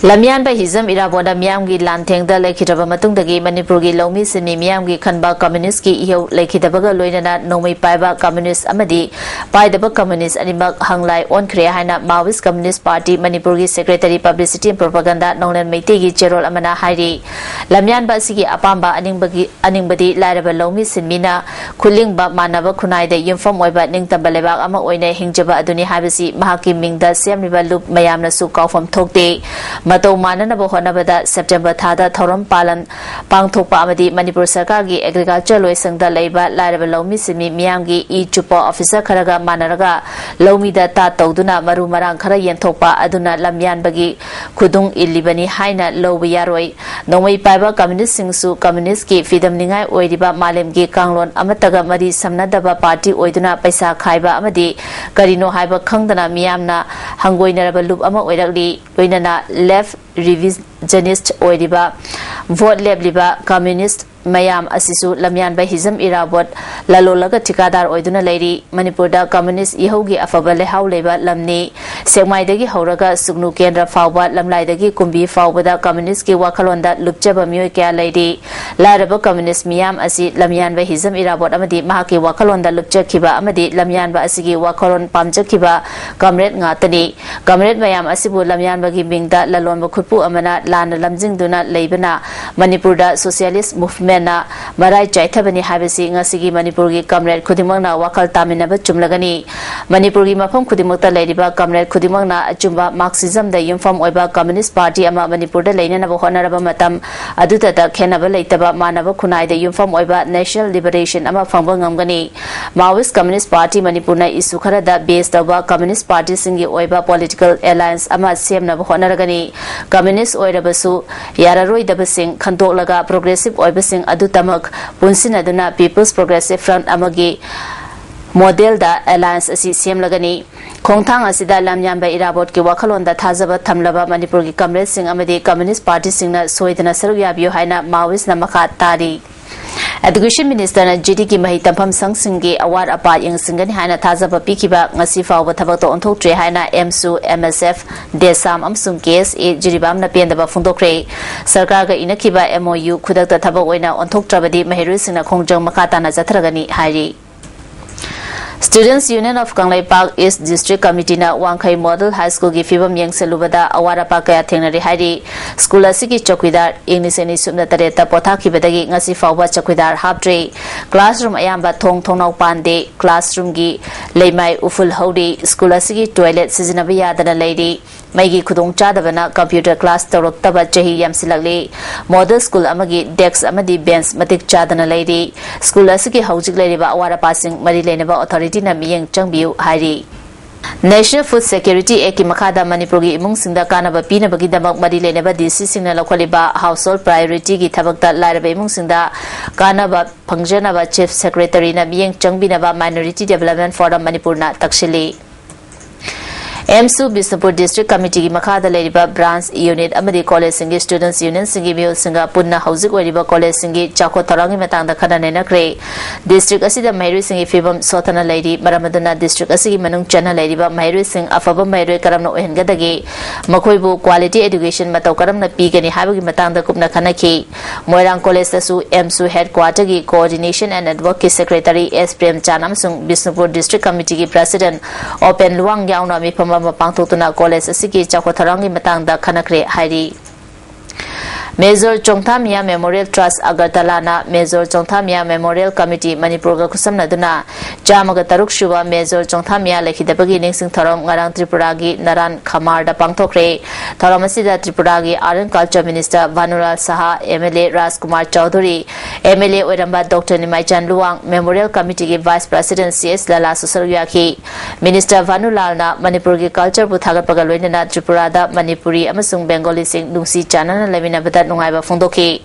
ꯂꯝꯌꯥꯟꯕ ꯍꯤꯖꯝ ꯏꯔꯥꯕꯣꯠꯅ ꯃꯤꯌꯥꯝꯒꯤ ꯂꯥꯟꯊꯦꯡꯗ ꯂꯩꯈꯤꯗ꯭ꯔꯕ ꯃꯇꯨꯡꯗꯒꯤ ꯃꯅꯤꯄꯨꯔꯒꯤ ꯂꯧꯃꯤ ꯁꯤꯟꯃꯤ ꯃꯤꯌꯥꯝꯒꯤ ꯈꯟꯕ communistꯀꯤ ꯏꯍꯧ ꯂꯩꯈꯤꯗꯕꯒ ꯂꯣꯏꯅꯅ ꯅꯣꯡꯃꯩ ꯄꯥꯏꯕ communist ꯑꯃꯗꯤ ꯄꯥꯏꯗꯕ communist ꯑꯅꯤꯃꯛ ꯍꯪꯂꯥꯏ ꯑꯣꯟꯈ꯭ꯔꯦ ꯍꯥꯏꯅ Maoist Communist Party ꯃꯅꯤꯄꯨꯔꯒꯤ secretary publicity and propaganda ꯅꯣꯡꯂꯦꯟ ꯃꯩꯇꯩꯒꯤ ꯆꯦꯔꯣꯜ ꯑꯃꯅ ꯍꯥꯏꯔꯤ꯫ ꯂꯝꯌꯥꯟꯕ ꯑꯁꯤꯒꯤ ꯑꯄꯥꯝꯕ ꯑꯅꯤꯡꯕꯒꯤ, ꯑꯅꯤꯡꯕꯗꯤ ꯂꯥꯏꯔꯕ ꯂꯧꯃꯤ ꯁꯤꯟꯃꯤꯅ ꯈꯨꯂꯤꯡꯕ ꯃꯥꯟꯅꯕ ꯈꯨꯟꯅꯥꯏꯗ ꯌꯨꯝꯐꯝ ꯑꯣꯏꯕ ꯅꯤꯡꯇꯝꯕ ꯂꯩꯕꯥꯛ ꯑꯃ ꯑꯣꯏꯅ ꯍꯤꯡꯖꯕ ꯑꯗꯨꯅꯤ ꯍꯥꯏꯕꯁꯤ ꯃꯍꯥꯛꯀꯤ ꯃꯤꯡꯗ ꯁꯦꯝꯂꯤꯕ ꯂꯨꯞ ꯃꯌꯥꯝꯅꯁꯨ ꯀꯥꯎꯐꯝ ꯊꯣꯛꯇꯦ꯫ ꯃꯇꯧ ꯃꯥꯟꯅꯅꯕ ꯍꯣꯠꯅꯕꯗ ꯁꯦꯞꯇꯦꯝꯕꯔ ꯊꯥꯗ ꯊꯧꯔꯝ ꯄꯥꯂꯟ ꯄꯥꯡꯊꯣꯛꯄ ꯑꯃꯗꯤ ꯃꯅꯤꯄꯨꯔ ꯁꯔꯀꯥꯔꯒꯤ ꯑꯦꯒ꯭ꯔꯤꯀꯜꯆꯔ ꯂꯣꯏꯁꯪꯗ ꯂꯩꯕ ꯂꯥꯏꯔꯕ ꯂꯧꯃꯤ ꯁꯤꯟꯃꯤ ꯃꯤꯌꯥꯝꯒꯤ ꯏ ꯆꯨꯞꯄ ꯑꯣꯐꯤꯁꯔ ꯈꯔꯒ ꯃꯥꯟꯅꯔꯒ ꯂꯧꯃꯤꯗ ꯇꯥꯠ ꯇꯧꯗꯨꯅ ꯃꯔꯨ ꯃꯔꯥꯡ ꯈꯔ ꯌꯦꯟꯊꯣꯛꯄ ꯑꯗꯨꯅ ꯂꯝꯌꯥꯟꯕꯒꯤ ꯈꯨꯗꯨꯡ ꯏꯜꯂꯤꯕꯅꯤ ꯍꯥꯏꯅ ꯂꯧꯕ ꯌꯥꯔꯣꯏ꯫ ꯅꯣꯡꯃꯩ ꯄꯥꯏꯕ ꯀꯝꯌꯨꯅꯤꯁ꯭ꯠꯁꯤꯡꯁꯨ ꯀꯝꯌꯨꯅꯤꯁ꯭ꯠꯀꯤ ꯐꯤꯗꯝꯅꯤꯉꯥꯏ ꯑꯣꯏꯔꯤꯕ ꯃꯥꯂꯦꯝꯒꯤ ꯀꯥꯡꯂꯣꯟ ꯑꯃꯠꯇꯒ ꯃꯔꯤ ꯁꯝꯅꯗꯕ ꯄꯥꯔꯇꯤ ꯑꯣꯏꯗꯨꯅ ꯄꯩꯁꯥ ꯈꯥꯏꯕ ꯑꯃꯗꯤ ꯀꯔꯤꯅꯣ ꯍꯥꯏꯕ ꯈꯪꯗꯅ ꯃꯤꯌꯥꯝꯅ ꯍꯪꯒꯣꯏꯅꯔꯕ ꯂꯨꯞ ꯑꯃ ꯑꯣꯏꯔꯛꯂꯤ꯫ ꯂꯣꯏꯅꯅ ꯂꯦꯐ ꯔꯤꯚꯤꯖꯅꯤꯁ꯭ꯠ ꯑꯣꯏꯔꯤꯕ ꯚꯣꯠ ꯂꯦꯞꯂꯤꯕ ꯀꯝꯌꯨꯅꯤꯁ꯭ꯠ ꯃꯌꯥꯝ ꯑꯁꯤꯁꯨ ꯂꯝꯌꯥꯟꯕ ꯍꯤꯖꯝ ꯏꯔꯥꯕꯣꯠ ꯂꯂꯣꯜꯂꯒ ꯊꯤꯀꯥꯗꯥꯔ ꯑꯣꯏꯗꯨꯅ ꯂꯩꯔꯤ꯫ ꯃꯅꯤꯄꯨꯔꯗ ꯀꯝꯌꯨꯅꯤꯁ꯭ꯠ ꯏꯍꯧꯒꯤ ꯑꯐꯕ ꯂꯩꯍꯥꯎ ꯂꯩꯕ ꯂꯝꯅꯤ꯫ ꯁꯦꯛꯃꯥꯏꯗꯒꯤ ꯍꯧꯔꯒ ꯁꯨꯒꯅꯨ ꯀꯦꯟꯗ꯭ꯔ ꯐꯥꯎꯕ, ꯂꯝꯂꯥꯏꯗꯒꯤ ꯀꯨꯝꯕꯤ ꯐꯥꯎꯕꯗ ꯀꯝꯌꯨꯅꯤꯁ꯭ꯠꯀꯤ ꯋꯥꯈꯜꯂꯣꯟꯗ ꯂꯨꯞꯆꯕ ꯃꯤꯑꯣꯏ ꯀꯌꯥ ꯂꯩꯔꯤ꯫ ꯂꯥꯏꯔꯕ ꯀꯝꯌꯨꯅꯤꯁ꯭ꯠ ꯃꯤꯌꯥꯝ ꯑꯁꯤ ꯂꯝꯌꯥꯟꯕ ꯍꯤꯖꯝ ꯏꯔꯥꯕꯣꯠ ꯑꯃꯗꯤ ꯃꯍꯥꯛꯀꯤ ꯋꯥꯈꯜꯂꯣꯟꯗ ꯂꯨꯞꯆꯈꯤꯕ ꯑꯃꯗꯤ ꯂꯝꯌꯥꯟꯕ ꯑꯁꯤꯒꯤ ꯋꯥꯈꯜꯂꯣꯟ ꯄꯥꯝꯖꯈꯤꯕ ꯀꯝꯔꯦꯗ ꯉꯥꯛꯇꯅꯤ꯫ ꯀꯝꯔꯦꯗ ꯃꯌꯥꯝ ꯑꯁꯤꯕꯨ ꯂꯝꯌꯥꯟꯕꯒꯤ ꯃꯤꯡꯗ ꯂꯂꯣꯟꯕ ꯈꯨꯠꯄꯨ ꯑꯃꯅ ꯂꯥꯟꯅ ꯂꯝꯖꯤꯡꯗꯨꯅ ꯂꯩꯕꯅ ꯃꯅꯤꯄꯨꯔꯗ ꯁꯣꯁꯤꯌꯦꯂꯤꯁ꯭ꯠ ꯃꯨꯚꯃꯦꯟꯠꯅ ꯃꯔꯥꯏ ꯆꯥꯏꯊꯕꯅꯤ ꯍꯥꯏꯕꯁꯤ ꯉꯁꯤꯒꯤ ꯃꯅꯤꯄꯨꯔꯒꯤ ꯀꯝꯔꯦꯗ ꯈꯨꯗꯤꯡꯃꯛꯅ ꯋꯥꯈꯜ ꯇꯥꯃꯤꯟꯅꯕ ꯆꯨꯝꯂꯒꯅꯤ꯫ ꯃꯅꯤꯄꯨꯔꯒꯤ ꯃꯐꯝ ꯈꯨꯗꯤꯡꯃꯛꯇ ꯂꯩꯔꯤꯕ ꯀꯝꯔꯦꯗ ꯈꯨꯗꯤꯡꯃꯛꯅ ꯑꯆꯨꯝꯕ ꯃꯥꯔꯛꯁꯤꯖꯝꯗ ꯌꯨꯝꯐꯝ ꯑꯣꯏꯕ ꯀꯝꯌꯨꯅꯤꯁ꯭ꯠ ꯄꯥꯔꯇꯤ ꯑꯃ ꯃꯅꯤꯄꯨꯔꯗ ꯂꯩꯅꯅꯕ ꯍꯣꯠꯅꯔꯕ ꯃꯇꯝ ꯑꯗꯨꯗꯇ ꯈꯦꯟꯅꯕ ꯂꯩꯇꯕ ꯃꯥꯟꯅꯕ ꯈꯨꯟꯅꯥꯏꯗ ꯌꯨꯝꯐꯝ ꯑꯣꯏꯕ ꯅꯦꯁꯅꯦꯜ ꯂꯤꯕꯔꯦꯁꯟ ꯑꯃ ꯐꯪꯕ ꯉꯝꯒꯅꯤ꯫ ꯃꯥꯑꯣꯏꯁ꯭ꯠ ꯀꯝꯌꯨꯅꯤꯁ꯭ꯠ ꯄꯥꯔꯇꯤ ꯃꯅꯤꯄꯨꯔꯅ ꯏꯁꯨ ꯈꯔꯗ ꯕꯦꯖ ꯇꯧꯕ ꯀꯝꯌꯨꯅꯤꯁ꯭ꯠ ꯄꯥꯔꯇꯤꯁꯤꯡꯒꯤ ꯑꯣꯏꯕ ꯄꯣꯂꯤꯇꯤꯀꯦꯜ ꯑꯦꯂꯥꯌꯟꯁ ꯑꯃ ꯁꯦꯝꯅꯕ ꯍꯣꯠꯅꯔꯒꯅꯤ꯫ ꯀꯝꯌꯨꯅꯤꯁ꯭ꯠ ꯑꯣꯏꯔꯕꯁꯨ ꯌꯥꯔꯔꯣꯏꯗꯕꯁꯤꯡ ꯈꯟꯗꯣꯛꯂꯒ ꯄ꯭ꯔꯣꯒ꯭ꯔꯦꯁꯤꯚ ꯑꯣꯏꯕꯁꯤꯡ ꯑꯗꯨꯇꯃꯛ ꯄꯨꯟꯁꯤꯟꯅꯗꯨꯅ ꯄꯤꯄꯜꯁ ꯄ꯭ꯔꯣꯒ꯭ꯔꯦꯁꯤꯚ ꯐ꯭ꯔꯟꯠ ꯑꯃꯒꯤ ꯃꯣꯗꯦꯜꯗ ꯑꯦꯂꯥꯌꯟꯁ ꯑꯁꯤ ꯁꯦꯝꯂꯒꯅꯤ꯫ ꯈꯣꯡꯊꯥꯡ ꯑꯁꯤꯗ ꯂꯝꯌꯥꯟꯕ ꯏꯔꯥꯕꯣꯠꯀꯤ ꯋꯥꯈꯜꯂꯣꯟꯗ ꯊꯥꯖꯕ ꯊꯝꯂꯕ ꯃꯅꯤꯄꯨꯔꯒꯤ ꯀꯝꯔꯦꯗꯁꯤꯡ ꯑꯃꯗꯤ ꯀꯝꯌꯨꯅꯤꯁ꯭ꯠ ꯄꯥꯔꯇꯤꯁꯤꯡꯅ ꯁꯣꯏꯗꯅ ꯁꯔꯨꯛ ꯌꯥꯕꯤꯌꯨ ꯍꯥꯏꯅ ꯃꯥꯑꯣꯏꯁ꯭ꯠꯅ ꯃꯈꯥ ꯇꯥꯔꯤ꯫ ꯑꯦꯗꯨꯀꯦꯁꯟ ꯃꯤꯅꯤꯁ꯭ꯇꯔꯅ ꯖꯤꯔꯤꯒꯤ ꯃꯍꯩ ꯇꯝꯐꯝ ꯁꯪꯁꯤꯡꯒꯤ ꯑꯋꯥꯠ ꯑꯄꯥ ꯌꯦꯡꯁꯤꯟꯒꯅꯤ ꯍꯥꯏꯅ ꯊꯥꯖꯕ ꯄꯤꯈꯤꯕ ꯉꯁꯤ ꯐꯥꯎꯕ ꯊꯕꯛꯇ ꯑꯣꯟꯊꯣꯛꯇ꯭ꯔꯤ ꯍꯥꯏꯅ ꯑꯦꯝꯁꯨ, ꯑꯦꯝꯑꯦꯁꯑꯦꯐ, ꯗꯦꯁꯥꯝ ꯑꯃꯁꯨꯡ ꯀꯦꯑꯦꯁꯑꯦ ꯖꯤꯔꯤꯕꯥꯝꯅ ꯄꯦꯟꯗꯕ ꯐꯣꯡꯗꯣꯛꯈ꯭ꯔꯦ꯫ ꯁꯔꯀꯥꯔꯒ ꯏꯅꯈꯤꯕ ꯑꯦꯝꯑꯣꯌꯨ ꯈꯨꯗꯛꯇ ꯊꯕꯛ ꯑꯣꯏꯅ ꯑꯣꯟꯊꯣꯛꯇ꯭ꯔꯕꯗꯤ ꯃꯍꯩꯔꯣꯏꯁꯤꯡꯅ ꯈꯣꯡꯖꯪ ꯃꯈꯥ ꯇꯥꯅ ꯆꯠꯊꯔꯒꯅꯤ ꯍꯥꯏꯔꯤ꯫ Students Union of Kangleipak East District Committeeꯅ ꯋꯥꯡꯈꯩ Model High Schoolꯒꯤ ꯐꯤꯕꯝ ꯌꯦꯡꯁꯤꯜꯂꯨꯕꯗ ꯑꯋꯥꯠ ꯑꯄꯥ ꯀꯌꯥ ꯊꯦꯡꯅꯔꯤ ꯍꯥꯏꯔꯤ꯫ School ꯑꯁꯤꯒꯤ ꯆꯧꯀꯤꯗꯥꯔ ꯏꯪ ꯂꯤꯁꯤꯡ ꯑꯅꯤ ꯁꯨꯞꯅ ꯇꯔꯦꯠꯇ ꯄꯣꯊꯥꯈꯤꯕꯗꯒꯤ ꯉꯁꯤ ꯐꯥꯎꯕ ꯆꯧꯀꯤꯗꯥꯔ ꯍꯥꯞꯇ꯭ꯔꯤ꯫ Classroom ꯑꯌꯥꯝꯕ ꯊꯣꯡ ꯊꯣꯡꯅꯥꯎ ꯄꯥꯟꯗꯦ꯫ Classroomꯒꯤ ꯂꯩꯃꯥꯏ ꯎꯐꯨꯜ ꯍꯧꯔꯤ꯫ School ꯑꯁꯤꯒꯤ toilet ꯁꯤꯖꯤꯟꯅꯕ ꯌꯥꯗꯅ ꯂꯩꯔꯤ꯫ ꯃꯩꯒꯤ ꯈꯨꯗꯣꯡꯆꯥꯗꯕꯅ computer class ꯇꯧꯔꯛꯇꯕ ꯆꯍꯤ ꯌꯥꯝꯁꯤꯜꯂꯛꯂꯤ꯫ Model school ꯑꯃꯒꯤ desk ꯑꯃꯗꯤ bench ꯃꯇꯤꯛ ꯆꯥꯗꯅ ꯂꯩꯔꯤ꯫ School ꯑꯁꯤꯒꯤ ꯍꯧꯖꯤꯛ ꯂꯩꯔꯤꯕ ꯑꯋꯥꯠ ꯑꯄꯥꯁꯤꯡ ꯃꯔꯤ ꯂꯩꯅꯕ authorityꯅ ꯃꯤꯠꯌꯦꯡ ꯆꯪꯕꯤꯌꯨ ꯍꯥꯏꯔꯤ꯫ National Food Security Actꯀꯤ ꯃꯈꯥꯗ ꯃꯅꯤꯄꯨꯔꯒꯤ ꯏꯃꯨꯡꯁꯤꯡꯗ ꯀꯥꯟꯅꯕ ꯄꯤꯅꯕꯒꯤꯗꯃꯛ ꯃꯔꯤ ꯂꯩꯅꯕ DCꯁꯤꯡꯅ ꯂꯧꯈꯠꯂꯤꯕ household priorityꯒꯤ ꯊꯕꯛꯇ ꯂꯥꯏꯔꯕ ꯏꯃꯨꯡꯁꯤꯡꯗ ꯀꯥꯟꯅꯕ ꯐꯪꯖꯅꯕ Chief Secretaryꯅ ꯃꯤꯠꯌꯦꯡ ꯆꯪꯕꯤꯅꯕ Minority Development Forum ꯃꯅꯤꯄꯨꯔꯅ ꯇꯛꯁꯤꯜꯂꯤ꯫ AMSU ꯕꯤꯁꯅꯨꯄꯨꯔ District Committeeꯒꯤ ꯃꯈꯥꯗ ꯂꯩꯔꯤꯕ branch, unit ꯑꯃꯗꯤ collegeꯁꯤꯡꯒꯤ students unionꯁꯤꯡꯒꯤ ꯃꯤꯍꯨꯠꯁꯤꯡꯒ ꯄꯨꯟꯅ ꯍꯧꯖꯤꯛ ꯑꯣꯏꯔꯤꯕ collegeꯁꯤꯡꯒꯤ ꯆꯥꯎꯈꯠ ꯊꯧꯔꯥꯡꯒꯤ ꯃꯇꯥꯡꯗ ꯈꯟꯅ ꯅꯩꯅꯈ꯭ꯔꯦ꯫ District ꯑꯁꯤꯗ ꯃꯍꯩꯔꯣꯏꯁꯤꯡꯒꯤ ꯐꯤꯕꯝ ꯁꯣꯠꯊꯅ ꯂꯩꯔꯤ꯫ ꯃꯔꯝ ꯑꯗꯨꯅ district ꯑꯁꯤꯒꯤ ꯃꯅꯨꯡ ꯆꯟꯅ ꯂꯩꯔꯤꯕ ꯃꯍꯩꯔꯣꯏꯁꯤꯡ ꯑꯐꯕ ꯃꯍꯩꯔꯣꯏ ꯀꯔꯝꯅ ꯑꯣꯏꯍꯟꯒꯗꯒꯦ, ꯃꯈꯣꯏꯕꯨ quality education ꯃꯇꯧ ꯀꯔꯝꯅ ꯄꯤꯒꯅꯤ ꯍꯥꯏꯕꯒꯤ ꯃꯇꯥꯡꯗ ꯀꯨꯞꯅ ꯈꯟꯅꯈꯤ꯫ ꯃꯣꯏꯔꯥꯡ collegeꯇꯁꯨ AMSU headquarterꯒꯤ Coordination and Networkꯀꯤ Secretary S ꯄ꯭ꯔꯦꯝꯆꯥꯟ ꯑꯃꯁꯨꯡ Bishnupur District Committeeꯒꯤ President open Luwang ꯌꯥꯎꯅ ꯃꯤꯐꯝ ꯑꯃ ꯄꯥꯡꯊꯣꯛꯇꯨꯅ college ꯑꯁꯤꯒꯤ ꯆꯥꯎꯈꯠ ꯊꯧꯔꯥꯡꯒꯤ ꯃꯇꯥꯡꯗ ꯈꯟꯅꯈ꯭ꯔꯦ ꯍꯥꯏꯔꯤ꯫ Major ꯆꯣꯡꯊꯥꯃꯤꯌꯥ Memorial Trust ꯑꯒꯔꯇꯂꯥꯅ Major ꯆꯣꯡꯊꯥꯃꯤꯌꯥ Memorial Committee ꯃꯅꯤꯄꯨꯔꯒ ꯈꯨꯠꯁꯝꯅꯗꯨꯅ ꯆꯥꯝꯃꯒ ꯇꯔꯨꯛ ꯁꯨꯕ Major ꯆꯣꯡꯊꯥꯃꯤꯌꯥ ꯂꯩꯈꯤꯗꯕꯒꯤ ꯅꯤꯡꯁꯤꯡ ꯊꯧꯔꯝ ꯉꯔꯥꯡ ꯇ꯭ꯔꯤꯄꯨꯔꯥꯒꯤ ꯅꯔꯥꯟ ꯈꯃꯥꯔꯗ ꯄꯥꯡꯊꯣꯛꯈ꯭ꯔꯦ꯫ ꯊꯧꯔꯝ ꯑꯁꯤꯗ ꯇ꯭ꯔꯤꯄꯨꯔꯥꯒꯤ Art and Culture Minister ꯚꯥꯅꯨꯂꯥꯜ Shah, MLA Rajkumar Chaudhuri, MLA ꯑꯣꯏꯔꯝꯕ Doctor ꯅꯤꯃꯥꯏꯆꯥꯟ Luwang, Memorial Committeeꯒꯤ Vice President C S ꯂꯂꯥꯁꯨ ꯁꯔꯨꯛ ꯌꯥꯈꯤ꯫ Minister ꯚꯥꯅꯨꯂꯥꯜꯅ ꯃꯅꯤꯄꯨꯔꯒꯤ cultureꯕꯨ ꯊꯥꯒꯠꯄꯒ ꯂꯣꯏꯅꯅ ꯇ꯭ꯔꯤꯄꯨꯔꯥꯗ ꯃꯅꯤꯄꯨꯔꯤ ꯑꯃꯁꯨꯡ ꯕꯦꯡꯒꯣꯂꯤꯁꯤꯡ ꯅꯨꯡꯁꯤ ꯆꯥꯟꯅꯅ ꯂꯩꯃꯤꯟꯅꯕꯗ ꯅꯨꯡꯉꯥꯏꯕ ꯐꯣꯡꯗꯣꯛꯈꯤ꯫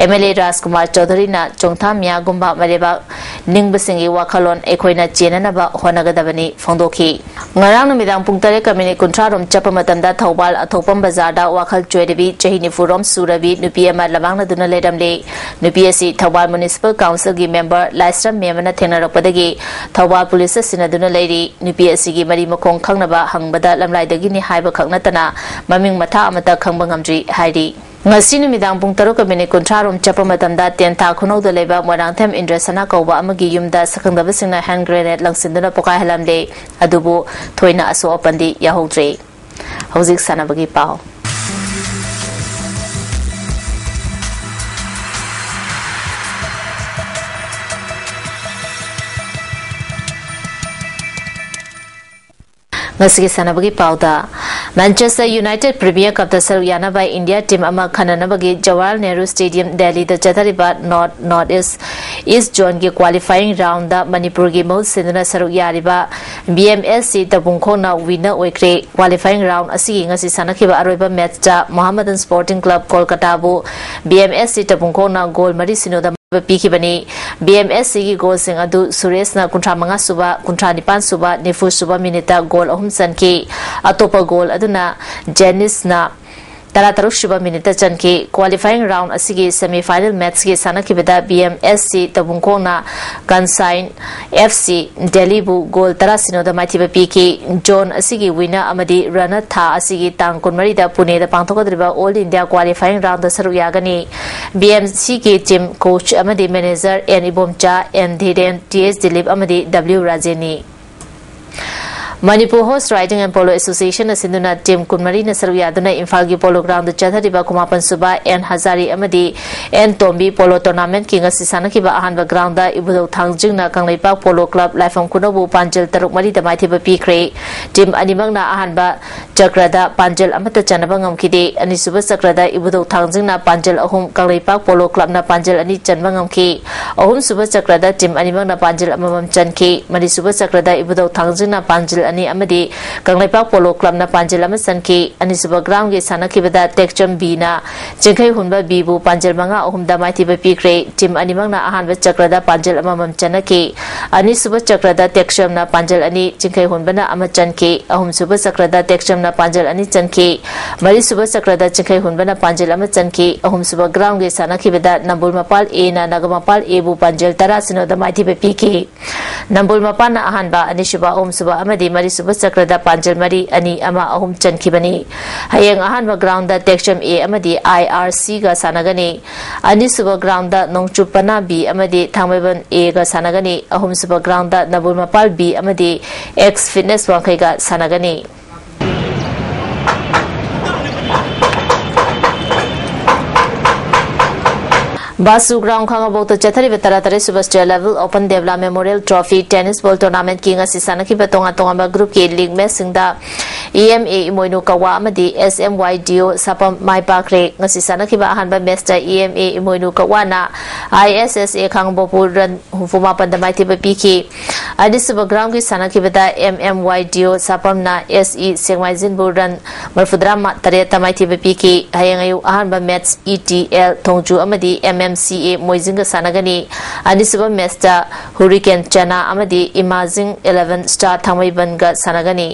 MLA ꯔꯥꯖꯀꯨꯃꯥꯔ ꯆꯧꯙꯨꯔꯤꯅ ꯆꯣꯡꯊꯥꯃꯤꯌꯥꯒꯨꯝꯕ ꯃꯔꯩꯕꯥꯛ ꯅꯤꯡꯕꯁꯤꯡꯒꯤ ꯋꯥꯈꯜꯂꯣꯟ ꯑꯩꯈꯣꯏꯅ ꯆꯦꯟꯅꯅꯕ ꯍꯣꯠꯅꯒꯗꯕꯅꯤ ꯐꯣꯡꯗꯣꯛꯈꯤ꯫ ꯉꯔꯥꯡ ꯅꯨꯃꯤꯗꯥꯡ ꯄꯨꯡ ꯇꯔꯦꯠꯀ minute ꯀꯨꯟꯊ꯭ꯔꯥ ꯔꯣꯝ ꯆꯠꯄ ꯃꯇꯝꯗ ꯊꯧꯕꯥꯜ ꯑꯊꯣꯛꯄꯝ ꯕꯖꯥꯔꯗ ꯋꯥꯈꯜ ꯆꯣꯏꯔꯕꯤ ꯆꯍꯤ ꯅꯤꯐꯨ ꯔꯣꯝ ꯁꯨꯔꯕꯤ ꯅꯨꯄꯤ ꯑꯃ ꯂꯝꯃꯥꯡꯅꯗꯨꯅ ꯂꯩꯔꯝꯂꯦ꯫ ꯅꯨꯄꯤ ꯑꯁꯤ ꯊꯧꯕꯥꯜ Municipal Councilꯒꯤ member ꯂꯥꯏꯁ꯭ꯔꯝ ꯃꯦꯝꯕꯅ ꯊꯦꯡꯅꯔꯛꯄꯗꯒꯤ ꯊꯧꯕꯥꯜ policeꯇ ꯁꯤꯟꯅꯗꯨꯅ ꯂꯩꯔꯤ꯫ ꯅꯨꯄꯤ ꯑꯁꯤꯒꯤ ꯃꯔꯤ ꯃꯈꯣꯡ ꯈꯪꯅꯕ ꯍꯪꯕꯗ ꯂꯝꯂꯥꯏꯗꯒꯤꯅꯤ ꯍꯥꯏꯕ ꯈꯛ ꯅꯠꯇꯅ ꯃꯃꯤꯡ ꯃꯊꯥ ꯑꯃꯠꯇ ꯈꯪꯕ ꯉꯝꯗ꯭ꯔꯤ ꯍꯥꯏꯔꯤ꯫ ꯉꯁꯤ ꯅꯨꯃꯤꯗꯥꯡ ꯄꯨꯡ ꯇꯔꯨꯛꯀ ꯃꯤꯅꯤꯠ ꯀꯨꯟꯊ꯭ꯔꯥ ꯔꯣꯝ ꯆꯠꯄ ꯃꯇꯝꯗ ꯇꯦꯟꯊꯥ ꯈꯨꯅꯧꯗ ꯂꯩꯕ ꯃꯣꯏꯔꯥꯡꯊꯦꯝ ꯏꯟꯗ꯭ꯔꯁꯅꯥ ꯀꯧꯕ ꯑꯃꯒꯤ ꯌꯨꯝꯗ ꯁꯛꯈꯪꯗꯕꯁꯤꯡꯅ ꯍꯦꯟ ꯒ꯭ꯔꯦꯅꯦꯗ ꯂꯪꯁꯤꯟꯗꯨꯅ ꯄꯣꯈꯥꯏꯍꯜꯂꯝꯂꯦ꯫ ꯑꯗꯨꯕꯨ ꯊꯣꯏꯅ ꯑꯁꯣꯛ ꯑꯄꯟꯗꯤ ꯌꯥꯎꯍꯧꯗ꯭ꯔꯦ꯫ ꯍꯧꯖꯤꯛ ꯁꯥꯟꯅꯕꯒꯤ ꯄꯥꯎ꯫ ꯉꯁꯤꯒꯤ ꯁꯥꯟꯅꯕꯒꯤ ꯄꯥꯎꯗ, ꯃꯦꯟꯆꯦꯁꯇꯔ ꯌꯨꯅꯥꯏꯇꯦꯗ ꯄ꯭ꯔꯤꯃꯤꯌꯔ ꯀꯞꯇ ꯁꯔꯨꯛ ꯌꯥꯅꯕ ꯏꯟꯗꯤꯌꯥ ꯇꯤꯝ ꯑꯃ ꯈꯟꯅꯅꯕꯒꯤ ꯖꯋꯥꯍꯔ ꯅꯦꯍꯔꯨ ꯁ꯭ꯇꯦꯗꯤꯌꯝ, ꯗꯦꯜꯂꯤꯗ ꯆꯠꯊꯔꯤꯕ ꯅꯣꯔꯠ ꯅꯣꯔꯠ ꯏꯁ ꯏꯁ ꯖꯣꯟꯒꯤ ꯀ꯭ꯋꯥꯂꯤꯐꯥꯏꯌꯤꯡ ꯔꯥꯎꯟꯗ ꯃꯅꯤꯄꯨꯔꯒꯤ ꯃꯍꯨꯠ ꯁꯤꯟꯗꯨꯅ ꯁꯔꯨꯛ ꯌꯥꯔꯤꯕ ꯕꯤ ꯑꯦꯝ ꯑꯦꯁ ꯁꯤ ꯇꯕꯨꯡꯈꯣꯡꯅ ꯋꯤꯟꯅꯔ ꯑꯣꯏꯈ꯭ꯔꯦ꯫ ꯀ꯭ꯋꯥꯂꯤꯐꯥꯏꯌꯤꯡ ꯔꯥꯎꯟ ꯑꯁꯤꯒꯤ ꯉꯁꯤ ꯁꯥꯟꯅꯈꯤꯕ ꯑꯔꯣꯏꯕ ꯃꯦꯠꯆꯇ ꯃꯣꯍꯥꯃꯗꯟ ꯁ꯭ꯄꯣꯔꯇꯤꯡ ꯀ꯭ꯂꯕ ꯀꯣꯜꯀꯇꯥꯕꯨ ꯕꯤ ꯑꯦꯝ ꯑꯦꯁ ꯁꯤ ꯇꯕꯨꯡꯈꯣꯡꯅ ꯒꯣꯜ ꯃꯔꯤ ꯁꯤꯅꯣꯗ ꯄꯤꯈꯤꯕꯅꯤ꯫ ꯕꯤ ꯑꯦꯝ ꯑꯦꯁ ꯁꯤꯒꯤ ꯒꯣꯜꯁꯤꯡ ꯑꯗꯨ ꯁꯨꯔꯦꯁꯅ ꯀꯨꯟꯊ꯭ꯔꯥ ꯃꯉꯥ ꯁꯨꯕ, ꯀꯨꯟꯊ꯭ꯔꯥ ꯅꯤꯄꯥꯟ ꯁꯨꯕ, ꯅꯤꯐꯨ ꯁꯨꯕ ꯃꯤꯅꯤꯠꯇ ꯒꯣꯜ ꯑꯍꯨꯝ ꯆꯟꯈꯤ꯫ ꯑꯇꯣꯞꯄ ꯒꯣꯜ ꯑꯗꯨꯅ ꯖꯦꯅꯤꯁꯅ ꯇꯔꯥ ꯇꯔꯨꯛ ꯁꯨꯕ ꯃꯤꯅꯤꯠꯇ ꯆꯟꯈꯤ꯫ ꯀ꯭ꯋꯥꯂꯤꯐꯥꯏꯌꯤꯡ ꯔꯥꯎꯟ ꯑꯁꯤꯒꯤ ꯁꯦꯃꯤ ꯐꯥꯏꯅꯦꯜ ꯃꯦꯠꯆꯀꯤ ꯁꯥꯟꯅꯈꯤꯕꯗ ꯕꯤ ꯑꯦꯝ ꯑꯦꯁ ꯁꯤ ꯇꯕꯨꯡꯈꯣꯡꯅ ꯀꯟꯁꯥꯏꯟ ꯑꯦꯐ ꯁꯤ ꯗꯦꯜꯂꯤꯕꯨ ꯒꯣꯜ ꯇꯔꯥ ꯁꯤꯅꯣꯗ ꯃꯥꯏꯊꯤꯕ ꯄꯤꯈꯤ꯫ ꯖꯣꯟ ꯑꯁꯤꯒꯤ ꯋꯤꯟꯅꯔ ꯑꯃꯗꯤ ꯔꯟꯅꯔ ꯊꯥ ꯑꯁꯤꯒꯤ ꯇꯥꯡ ꯀꯨꯟꯃꯔꯤꯗ ꯄꯨꯅꯦꯗ ꯄꯥꯡꯊꯣꯛꯀꯗꯧꯔꯤꯕ ꯑꯣꯜ ꯏꯟꯗꯤꯌꯥ ꯀ꯭ꯋꯥꯂꯤꯐꯥꯏꯌꯤꯡ ꯔꯥꯎꯟꯗ ꯁꯔꯨꯛ ꯌꯥꯒꯅꯤ꯫ ꯕꯤ ꯑꯦꯝ ꯁꯤꯒꯤ ꯇꯤꯝ ꯀꯣꯆ ꯑꯃꯗꯤ manager N Ibomcha, N Dhiren, T S Dilip ꯑꯃꯗꯤ ꯗꯕ꯭ꯂꯤꯎ ꯔꯥꯖꯦꯟꯅꯤ꯫ Manipur horse riding and polo ꯑꯦꯁꯣꯁꯤꯌꯦꯁꯟꯅ ꯁꯤꯟꯗꯨꯅ ꯇꯤꯝ ꯀꯨꯟꯃꯔꯤꯅ ꯁꯔꯨꯛ ꯌꯥꯗꯨꯅ ꯏꯝꯐꯥꯜꯒꯤ ꯄꯣꯂꯣ ꯒ꯭ꯔꯥꯎꯟꯗ ꯆꯠꯊꯔꯤꯕ ꯈꯨꯃꯥꯄꯟ ꯁꯨꯕ ꯑꯦꯟ ꯍꯖꯥꯔꯤ ꯑꯃꯗꯤ ꯑꯦꯟ ꯇꯣꯝꯕꯤ ꯄꯣꯂꯣ ꯇꯣꯔꯅꯥꯃꯦꯟꯠꯀꯤ ꯉꯁꯤ ꯁꯥꯟꯅꯈꯤꯕ ꯑꯍꯥꯟꯕ ꯒ꯭ꯔꯥꯎꯟꯗ ꯏꯕꯨꯙꯧ ꯊꯥꯡꯖꯤꯡꯅ ꯀꯪꯂꯩꯄꯥꯛ ꯄꯣꯂꯣ ꯀ꯭ꯂꯕ ꯂꯥꯏꯐꯝ ꯈꯨꯅꯧꯕꯨ ꯄꯥꯟꯖꯜ ꯇꯔꯨꯛ ꯃꯔꯤꯗ ꯃꯥꯏꯊꯤꯕ ꯄꯤꯈ꯭ꯔꯦ꯫ ꯇꯤꯝ ꯑꯅꯤꯃꯛꯅ ꯑꯍꯥꯟꯕ ꯆꯀ꯭ꯔꯗ ꯄꯥꯟꯖꯜ ꯑꯃꯠꯇ ꯆꯟꯅꯕ ꯉꯝꯈꯤꯗꯦ꯫ ꯑꯅꯤꯁꯨꯕ ꯆꯀ꯭ꯔꯗ ꯏꯕꯨꯙꯧ ꯊꯥꯡꯖꯤꯡꯅ ꯄꯥꯟꯖꯜ ꯑꯍꯨꯝ, ꯀꯪꯂꯩꯄꯥꯛ ꯄꯣꯂꯣ ꯀ꯭ꯂꯕꯅ ꯄꯥꯟꯖꯜ ꯑꯅꯤ ꯆꯟꯕ ꯉꯝꯈꯤ꯫ ꯑꯍꯨꯝꯁꯨꯕ ꯆꯀ꯭ꯔꯗ ꯇꯤꯝ ꯑꯅꯤꯃꯛꯅ ꯄꯥꯟꯖꯜ ꯑꯃꯃꯝ ꯆꯟꯈꯤ꯫ ꯃꯔꯤꯁꯨꯕ ꯆꯀ꯭ꯔꯗ ꯏꯕꯨꯙꯧ ꯊꯥꯡꯖꯤꯡꯅ ꯄꯥꯟꯖꯜ ꯑꯅꯤ ꯑꯃꯗꯤ ꯀꯪꯂꯩꯄꯥꯛ ꯄꯣꯂꯣ ꯀ꯭ꯂꯕꯅ ꯄꯥꯟꯖꯜ ꯑꯃ ꯆꯟꯈꯤ꯫ ꯑꯅꯤꯁꯨꯕ ꯒ꯭ꯔꯥꯎꯟꯒꯤ ꯁꯥꯟꯅꯈꯤꯕꯗ ꯇꯦꯛꯆꯝ ꯕꯤꯅ ꯆꯤꯡꯈꯩꯍꯨꯟꯕ ꯕꯤꯕꯨ ꯄꯥꯟꯖꯜ ꯃꯉꯥ ꯑꯍꯨꯝꯗ ꯃꯥꯏꯊꯤꯕ ꯄꯤꯈ꯭ꯔꯦ꯫ ꯇꯤꯝ ꯑꯅꯤꯃꯛꯅ ꯑꯍꯥꯟꯕ ꯆꯀ꯭ꯔꯗ ꯄꯥꯟꯖꯜ ꯑꯃꯃꯝ ꯆꯟꯅꯈꯤ꯫ ꯑꯅꯤꯁꯨꯕ ꯆꯀ꯭ꯔꯗ ꯇꯦꯛꯆꯝꯅ ꯄꯥꯟꯖꯜ ꯑꯅꯤ, ꯆꯤꯡꯈꯩ ꯍꯨꯟꯕꯅ ꯑꯃ ꯆꯟꯈꯤ꯫ ꯑꯍꯨꯝꯁꯨꯕ ꯆꯀ꯭ꯔꯗ ꯇꯦꯛꯆꯝꯅ ꯄꯥꯟꯖꯜ ꯑꯅꯤ ꯆꯟꯈꯤ꯫ ꯃꯔꯤꯁꯨꯕ ꯆꯀ꯭ꯔꯗ ꯆꯤꯡꯈꯩ ꯍꯨꯟꯕꯅ ꯄꯥꯟꯖꯜ ꯑꯃ ꯆꯟꯈꯤ꯫ ꯑꯍꯨꯝꯁꯨꯕ ꯒ꯭ꯔꯥꯎꯟꯒꯤ ꯁꯥꯟꯅꯈꯤꯕꯗ ꯅꯝꯕꯨꯜ ꯃꯄꯥꯜ ꯑꯦꯅ ꯅꯥꯒꯥ ꯃꯄꯥꯜ ꯑꯦꯕꯨ ꯄꯥꯟꯖꯜ ꯇꯔꯥ ꯁꯤꯅꯣꯗ ꯃꯥꯏꯊꯤꯕ ꯄꯤꯈꯤ꯫ ꯅꯝꯕꯨꯜ ꯃꯄꯥꯜꯅ ꯑꯍꯥꯟꯕ, ꯑꯅꯤꯁꯨꯕ, ꯑꯍꯨꯝꯁꯨꯕ ꯑꯃꯗꯤ ꯃꯔꯤꯁꯨꯕ ꯆꯀ꯭ꯔꯗ ꯄꯥꯟꯖꯜ ꯃꯔꯤ, ꯑꯅꯤ, ꯑꯃ, ꯑꯍꯨꯝ ꯆꯟꯈꯤꯕꯅꯤ꯫ ꯍꯌꯦꯡ ꯑꯍꯥꯟꯕ ꯒ꯭ꯔꯥꯎꯟꯗ ꯇꯦꯛꯆꯝ ꯑꯦ ꯑꯃꯗꯤ ꯑꯥꯏ ꯑꯥꯔ ꯁꯤꯒ ꯁꯥꯟꯅꯒꯅꯤ꯫ ꯑꯅꯤꯁꯨꯕ ꯒ꯭ꯔꯥꯎꯟꯗ ꯅꯣꯡꯆꯨꯞ ꯄꯅꯥ ꯕꯤ ꯑꯃꯗꯤ ꯊꯥꯡꯃꯩꯕꯟ ꯑꯦꯒ ꯁꯥꯟꯅꯒꯅꯤ꯫ ꯑꯍꯨꯝꯁꯨꯕ ꯒ꯭ꯔꯥꯎꯟꯗ ꯅꯕꯨꯜ ꯃꯄꯥꯜ ꯕꯤ ꯑꯃꯗꯤ ꯑꯦꯛꯁ ꯐꯤꯠꯅꯦꯁ ꯋꯥꯡꯈꯩꯒ ꯁꯥꯟꯅꯒꯅꯤ꯫ ꯕꯥꯁꯨ ꯒ꯭ꯔꯥꯎꯟ ꯈꯥꯉꯕꯣꯛꯇ ꯆꯠꯊꯔꯤꯕ ꯇꯔꯥꯇꯔꯦꯠ ꯁꯨꯕ state level open Debala memorial trophy tennis ball ꯇꯣꯔꯅꯥꯃꯦꯟꯠꯀꯤ ꯉꯁꯤ ꯁꯥꯟꯅꯈꯤꯕ ꯇꯣꯉꯥꯟ ꯇꯣꯉꯥꯟꯕ ꯒ꯭ꯔꯨꯞꯀꯤ ꯂꯤꯒ ꯃꯦꯆꯁꯤꯡꯗ ꯏ ꯑꯦꯝ ꯑꯦ ꯏꯃꯣꯏꯅꯨ ꯀꯛꯋꯥ ꯑꯃꯗꯤ ꯑꯦꯁ ꯑꯦꯝ ꯋꯥꯏ ꯗꯤ ꯑꯣ ꯁꯥꯄꯝ ꯃꯥꯏ ꯄꯥꯛꯈ꯭ꯔꯦ꯫ ꯉꯁꯤ ꯁꯥꯟꯅꯈꯤꯕ ꯑꯍꯥꯟꯕ ꯃꯦꯆꯇ ꯏ ꯑꯦꯝ ꯑꯦ ꯏꯃꯣꯏꯅꯨ ꯀꯛꯋꯥꯅ ꯑꯥꯏ ꯑꯦꯁ ꯑꯦꯁ ꯑꯦ ꯈꯥꯉꯕꯣꯛꯄꯨ ꯔꯟ ꯍꯨꯝꯐꯨ ꯃꯥꯄꯟꯗ ꯃꯥꯏꯊꯤꯕ ꯄꯤꯈꯤ꯫ ꯑꯅꯤꯁꯨꯕ ꯒ꯭ꯔꯥꯎꯟꯒꯤ ꯁꯥꯟꯅꯈꯤꯕꯗ ꯑꯦꯝ ꯑꯦꯝ ꯋꯥꯏ ꯗꯤ ꯑꯣ ꯁꯥꯄꯝꯅ ꯑꯦꯁ ꯏ ꯁꯦꯛꯃꯥꯏꯖꯤꯟꯕꯨ ꯔꯟ ꯃꯔꯤꯐꯨꯇꯔꯥ ꯇꯔꯦꯠꯇ ꯃꯥꯏꯊꯤꯕ ꯄꯤꯈꯤ꯫ ꯍꯌꯦꯡ ꯑꯌꯨꯛ ꯑꯍꯥꯟꯕ ꯃꯦꯆ ꯏ ꯇꯤ ꯑꯦꯜ ꯊꯣꯡꯖꯨ ꯑꯃꯗꯤ ꯑꯦꯝ ꯑꯦꯝ ꯁꯤ ꯑꯦ ꯃꯣꯏꯖꯤꯡꯒ ꯁꯥꯟꯅꯒꯅꯤ꯫ ꯑꯅꯤꯁꯨꯕ ꯃꯦꯆꯇ ꯍꯨꯔꯤꯀꯦꯟ ꯆꯅꯥ ꯑꯃꯗꯤ ꯏꯃꯥꯖꯤꯡ ꯏꯂꯦꯚꯦꯟ ꯁ꯭ꯇꯥꯔ ꯊꯥꯡꯃꯩꯕꯟꯒ ꯁꯥꯟꯅꯒꯅꯤ꯫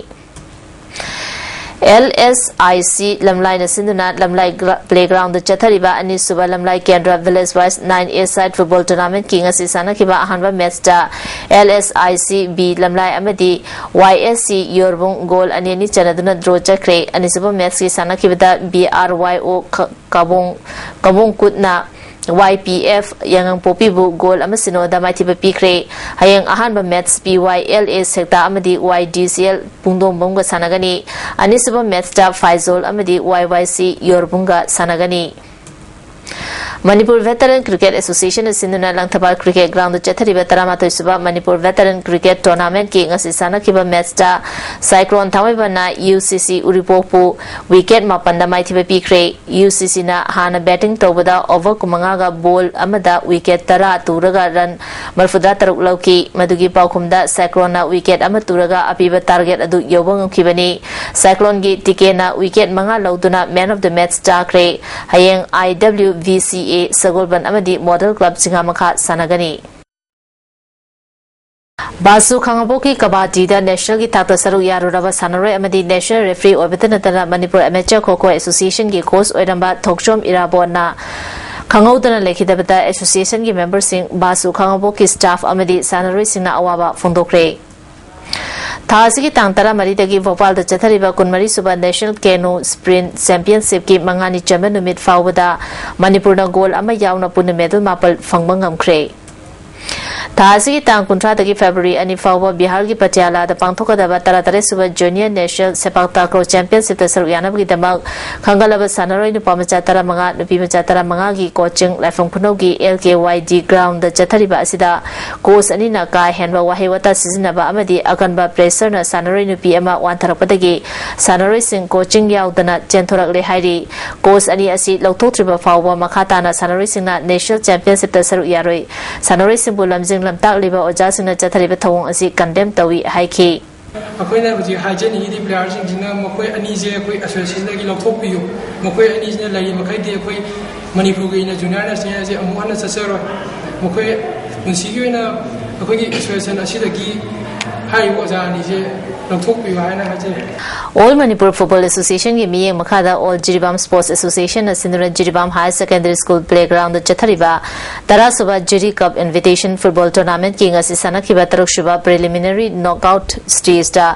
ꯑꯦꯜ ꯑꯦꯁ ꯑꯥꯏ ꯁꯤ ꯂꯝꯂꯥꯏꯅ ꯁꯤꯟꯗꯨꯅ ꯂꯝꯂꯥꯏ ꯒ꯭ꯔ-, ꯄ꯭ꯂꯦꯒ꯭ꯔꯥꯎꯟꯗ ꯆꯠꯊꯔꯤꯕ ꯑꯅꯤꯁꯨꯕ ꯂꯝꯂꯥꯏ ꯀꯦꯟꯗ꯭ꯔ ꯚꯤꯂꯦꯖ ꯋꯥꯏꯁ ꯅꯥꯏꯟ ꯑꯦ ꯁꯥꯏꯠ ꯐꯨꯠꯕꯣꯜ ꯇꯣꯔꯅꯥꯃꯦꯟꯠꯀꯤ ꯉꯁꯤ ꯁꯥꯟꯅꯈꯤꯕ ꯑꯍꯥꯟꯕ ꯃꯦꯆꯇ L S I C B ꯂꯝꯂꯥꯏ ꯑꯃꯗꯤ ꯋꯥꯏ ꯑꯦꯁ ꯁꯤ ꯌꯣꯔꯕꯨꯡ ꯒꯣꯜ ꯑꯅꯤ ꯑꯅꯤ ꯆꯟꯅꯗꯨꯅ ꯗ꯭ꯔꯣ ꯆꯠꯈ꯭ꯔꯦ꯫ ꯑꯅꯤꯁꯨꯕ ꯃꯦꯆꯀꯤ ꯁꯥꯟꯅꯈꯤꯕꯗ ꯕꯤ ꯑꯥꯔ ꯋꯥꯏ ꯑꯣ ꯈ-, ꯀꯥꯕꯣꯡ-, ꯀꯥꯕꯣꯡꯀꯨꯠꯅ ꯋꯥꯏ ꯄꯤ ꯑꯦꯐ ꯌꯥꯉꯥꯡꯄꯣꯛꯄꯤꯕꯨ ꯒꯣꯜ ꯑꯃ ꯁꯤꯅꯣꯗ ꯃꯥꯏꯊꯤꯕ ꯄꯤꯈ꯭ꯔꯦ꯫ ꯍꯌꯦꯡ ꯑꯍꯥꯟꯕ match P Y L A ꯁꯦꯛꯇꯥ ꯑꯃꯗꯤ ꯋꯥꯏ ꯗꯤ ꯁꯤ ꯑꯦꯜ ꯄꯨꯡꯗꯣꯡꯕꯝꯒ ꯁꯥꯟꯅꯒꯅꯤ꯫ ꯑꯅꯤꯁꯨꯕ ꯃꯦꯆꯇ ꯐꯥꯏꯖꯣꯜ ꯑꯃꯗꯤ ꯋꯥꯏ ꯋꯥꯏ ꯁꯤ ꯌꯣꯔꯕꯨꯡꯒ ꯁꯥꯟꯅꯒꯅꯤ꯫ ꯃꯅꯤꯄꯨꯔ ꯚꯦꯇꯔꯟ ꯀ꯭ꯔꯤꯀꯦꯠ ꯑꯦꯁꯣꯁꯤꯌꯦꯁꯟꯅ ꯁꯤꯟꯗꯨꯅ ꯂꯪꯊꯕꯥꯜ ꯀ꯭ꯔꯤꯀꯦꯠ ꯒ꯭ꯔꯥꯎꯟꯗ ꯆꯠꯊꯔꯤꯕ ꯇꯔꯥꯃꯥꯊꯣꯏ ꯁꯨꯕ ꯃꯅꯤꯄꯨꯔ ꯚꯦꯇꯔꯟ ꯀ꯭ꯔꯤꯀꯦꯠ ꯇꯣꯔꯅꯥꯃꯦꯟꯠꯀꯤ ꯉꯁꯤ ꯁꯥꯟꯅꯈꯤꯕ ꯃꯦꯆꯇ ꯁꯥꯏꯀ꯭ꯂꯣꯟ ꯊꯥꯡꯃꯩꯕꯟꯅ ꯌꯨ ꯁꯤ ꯁꯤ ꯎꯔꯤꯄꯣꯛꯄꯨ ꯋꯤꯀꯦꯠ ꯃꯥꯄꯟꯗ ꯃꯥꯏꯊꯤꯕ ꯄꯤꯈ꯭ꯔꯦ꯫ ꯌꯨ ꯁꯤ ꯁꯤꯅ ꯍꯥꯟꯅ ꯕꯦꯇꯤꯡ ꯇꯧꯕꯗ ꯑꯣꯚꯔ ꯀꯨꯟꯃꯉꯥꯒ ꯕꯣꯜ ꯑꯃꯗ ꯋꯤꯀꯦꯠ ꯇꯔꯥ ꯇꯨꯔꯒ ꯔꯟ ꯃꯔꯤꯐꯨꯇꯔꯥ ꯇꯔꯨꯛ ꯂꯧꯈꯤ꯫ ꯃꯗꯨꯒꯤ ꯄꯥꯎꯈꯨꯝꯗ ꯁꯥꯏꯀ꯭ꯂꯣꯟꯅ ꯋꯤꯀꯦꯠ ꯑꯃ ꯇꯨꯔꯒ ꯑꯄꯤꯕ ꯇꯥꯔꯒꯦꯠ ꯑꯗꯨ ꯌꯧꯕ ꯉꯝꯈꯤꯕꯅꯤ꯫ ꯁꯥꯏꯀ꯭ꯂꯣꯟꯒꯤ ꯇꯤꯀꯦꯅ ꯋꯤꯀꯦꯠ ꯃꯉꯥ ꯂꯧꯗꯨꯅ ꯃꯦꯟ ꯑꯣꯐ ꯗ ꯃꯦꯆ ꯇꯥꯈ꯭ꯔꯦ꯫ ꯍꯌꯦꯡ ꯑꯥꯏ ꯗꯕ꯭ꯂꯤꯎ ꯚꯤ ꯁꯤ ꯑꯦ ꯁꯒꯣꯜꯕꯟ ꯑꯃꯗꯤ ꯃꯣꯗꯦꯜ ꯀ꯭ꯂꯕ ꯆꯤꯡꯉꯥꯃꯈꯥ ꯁꯥꯟꯅꯒꯅꯤ꯫ ꯕꯥꯁꯨ ꯈꯥꯉꯕꯣꯛꯀꯤ ꯀꯕꯥꯗꯤꯗ ꯅꯦꯁꯅꯦꯜꯒꯤ ꯊꯥꯛꯇ ꯁꯔꯨꯛ ꯌꯥꯔꯨꯔꯕ ꯁꯥꯟꯅꯔꯣꯏ ꯑꯃꯗꯤ ꯅꯦꯁꯅꯦꯜ ꯔꯦꯐ꯭ꯔꯤ ꯑꯣꯏꯕꯇ ꯅꯠꯇꯅ ꯃꯅꯤꯄꯨꯔ ꯑꯦꯃꯦꯆꯔ ꯈꯣ ꯈꯣ ꯑꯦꯁꯣꯁꯤꯌꯦꯁꯟꯒꯤ ꯀꯣꯆ ꯑꯣꯏꯔꯝꯕ ꯊꯣꯛꯆꯣꯝ ꯏꯔꯥꯕꯣꯠꯅ ꯈꯪꯍꯧꯗꯅ ꯂꯩꯈꯤꯗꯕꯗ ꯑꯦꯁꯣꯁꯤꯌꯦꯁꯟꯒꯤ ꯃꯦꯝꯕꯔꯁꯤꯡ, ꯕꯥꯁꯨ ꯈꯥꯉꯕꯣꯛꯀꯤ ꯁ꯭ꯇꯥꯐ ꯑꯃꯗꯤ ꯁꯥꯟꯅꯔꯣꯏꯁꯤꯡꯅ ꯑꯋꯥꯕ ꯐꯣꯡꯗꯣꯛꯈ꯭ꯔꯦ꯫ ꯊꯥ ꯑꯁꯤꯒꯤ ꯇꯥꯡ ꯇꯔꯥꯃꯔꯤꯗꯒꯤ ꯚꯣꯄꯥꯜꯗ ꯆꯠꯊꯔꯤꯕ ꯀꯨꯟꯃꯔꯤ ꯁꯨꯕ ꯅꯦꯁꯅꯦꯜ ꯀꯦꯅꯣ ꯁ꯭ꯄ꯭ꯔꯤꯟ ꯆꯦꯝꯄꯤꯌꯟꯁꯤꯞꯀꯤ ꯃꯉꯥꯅꯤ ꯆꯟꯕ ꯅꯨꯃꯤꯠ ꯐꯥꯎꯕꯗ ꯃꯅꯤꯄꯨꯔꯅ ꯒꯣꯜ ꯑꯃ ꯌꯥꯎꯅ ꯄꯨꯟꯅ ꯃꯦꯗꯜ ꯃꯥꯄꯜ ꯐꯪꯕ ꯉꯝꯈ꯭ꯔꯦ꯫ ꯊꯥ ꯑꯁꯤꯒꯤ ꯇꯥꯡ ꯀꯨꯟꯊ꯭ꯔꯥꯗꯒꯤ ꯐꯦꯕ꯭ꯔꯨꯋꯥꯔꯤ ꯑꯅꯤ ꯐꯥꯎꯕ ꯕꯤꯍꯥꯔꯒꯤ ꯄꯇꯤꯌꯥꯂꯥꯗ ꯄꯥꯡꯊꯣꯛꯀꯗꯕ ꯇꯔꯥꯇꯔꯦꯠ ꯁꯨꯕ ꯖꯨꯅꯤꯌꯔ ꯅꯦꯁꯅꯦꯜ ꯁꯦꯄꯥꯛ ꯇꯥꯀ꯭ꯔꯣ ꯆꯦꯝꯄꯤꯌꯟꯁꯤꯞꯇ ꯁꯔꯨꯛ ꯌꯥꯅꯕꯒꯤꯗꯃꯛ ꯈꯟꯒꯠꯂꯕ ꯁꯥꯟꯅꯔꯣꯏ ꯅꯨꯄꯥ ꯃꯆꯥ ꯇꯔꯥꯃꯉꯥ, ꯅꯨꯄꯤ ꯃꯆꯥ ꯇꯔꯥꯃꯉꯥꯒꯤ ꯀꯣꯆꯤꯡ ꯂꯥꯏꯐꯝ ꯈꯨꯅꯧꯒꯤ ꯑꯦꯜ ꯀꯦ ꯋꯥꯏ ꯗꯤ ꯒ꯭ꯔꯥꯎꯟꯗ ꯆꯠꯊꯔꯤꯕ ꯑꯁꯤꯗ ꯀꯣꯆ ꯑꯅꯤꯅ ꯀꯥ ꯍꯦꯟꯕ ꯋꯥꯍꯩ ꯋꯥꯇꯥ ꯁꯤꯖꯤꯟꯅꯕ ꯑꯃꯗꯤ ꯑꯀꯟꯕ ꯄ꯭ꯔꯦꯁꯔꯅ ꯁꯥꯟꯅꯔꯣꯏ ꯅꯨꯄꯤ ꯑꯃ ꯋꯥꯟꯊꯔꯛꯄꯗꯒꯤ ꯁꯥꯟꯅꯔꯣꯏꯁꯤꯡ ꯀꯣꯆꯤꯡ ꯌꯥꯎꯗꯅ ꯆꯦꯟꯊꯣꯔꯛꯂꯦ ꯍꯥꯏꯔꯤ꯫ ꯀꯣꯆ ꯑꯅꯤ ꯑꯁꯤ ꯂꯧꯊꯣꯛꯇ꯭ꯔꯤꯕ ꯐꯥꯎꯕ ꯃꯈꯥ ꯇꯥꯅ ꯁꯥꯟꯅꯔꯣꯏꯁꯤꯡꯅ ꯅꯦꯁꯅꯦꯜ ꯆꯦꯝꯄꯤꯌꯟꯁꯤꯞꯇ ꯁꯔꯨꯛ ꯌꯥꯔꯣꯏ꯫ ꯁꯥꯟꯅꯔꯣꯏꯁꯤꯡꯕꯨ ꯂꯝꯖꯤꯡ ꯂꯝꯇꯥꯛꯂꯤꯕ ꯑꯣꯖꯥꯁꯤꯡꯅ ꯆꯠꯊꯔꯤꯕ ꯊꯧꯑꯣꯡ ꯑꯁꯤ ꯀꯟꯗꯦꯝ ꯇꯧꯏ ꯍꯥꯏꯈꯤ꯫ ꯑꯩꯈꯣꯏꯅ ꯍꯧꯖꯤꯛ ꯍꯥꯏꯖꯅꯤꯡꯉꯤꯗꯤ ꯄ꯭ꯂꯦꯌꯥꯔꯁꯤꯡꯁꯤꯅ ꯃꯈꯣꯏ ꯑꯅꯤꯁꯦ ꯑꯩꯈꯣꯏ ꯑꯦꯁꯣꯁꯤꯌꯦꯁꯟꯗꯒꯤ ꯂꯧꯊꯣꯛꯄꯤꯌꯨ꯫ ꯃꯈꯣꯏ ꯑꯅꯤꯁꯤꯅ ꯂꯩꯔꯤ ꯃꯈꯩꯗꯤ ꯑꯩꯈꯣꯏ ꯃꯅꯤꯄꯨꯔꯒꯤ ꯑꯣꯏꯅ ꯖꯨꯅꯤꯌꯔ ꯅꯦꯁꯅꯦꯜꯁꯦ ꯑꯃꯨꯛ ꯍꯟꯅ ꯆꯠꯆꯔꯣꯏ꯫ ꯃꯈꯣꯏ ꯄꯨꯟꯁꯤꯒꯤ ꯑꯣꯏꯅ ꯑꯩꯈꯣꯏꯒꯤ ꯑꯦꯁꯣꯁꯤꯌꯦꯁꯟ ꯑꯁꯤꯗꯒꯤ ꯍꯥꯏꯔꯤꯕ ꯑꯣꯖꯥ ꯑꯅꯤꯁꯦ ꯂꯧꯊꯣꯛꯄꯤꯌꯨ ꯍꯥꯏꯅ ꯍꯥꯏꯖꯔꯤ꯫ All Manipur Football Associationꯒꯤ ꯃꯤꯠꯌꯦꯡ ꯃꯈꯥꯗ All Jiribam Sports Associationꯅ ꯁꯤꯟꯗꯨꯅ ꯖꯤꯔꯤꯕꯥꯝ Higher Secondary School Playgroundꯗ ꯆꯠꯊꯔꯤꯕ ꯇꯔꯥ ꯁꯨꯕ ꯖꯤꯔꯤ ꯀꯞ ꯏꯟꯚꯤꯇꯦꯁꯟ ꯐꯨꯠꯕꯣꯜ ꯇꯣꯔꯅꯥꯃꯦꯟꯠꯀꯤ ꯉꯁꯤ ꯁꯥꯟꯅꯈꯤꯕ ꯇꯔꯨꯛ ꯁꯨꯕ ꯄ꯭ꯔꯤꯂꯤꯃꯤꯅꯔꯤ ꯅꯣꯛꯑꯥꯎꯠ ꯁ꯭ꯇꯦꯖꯇ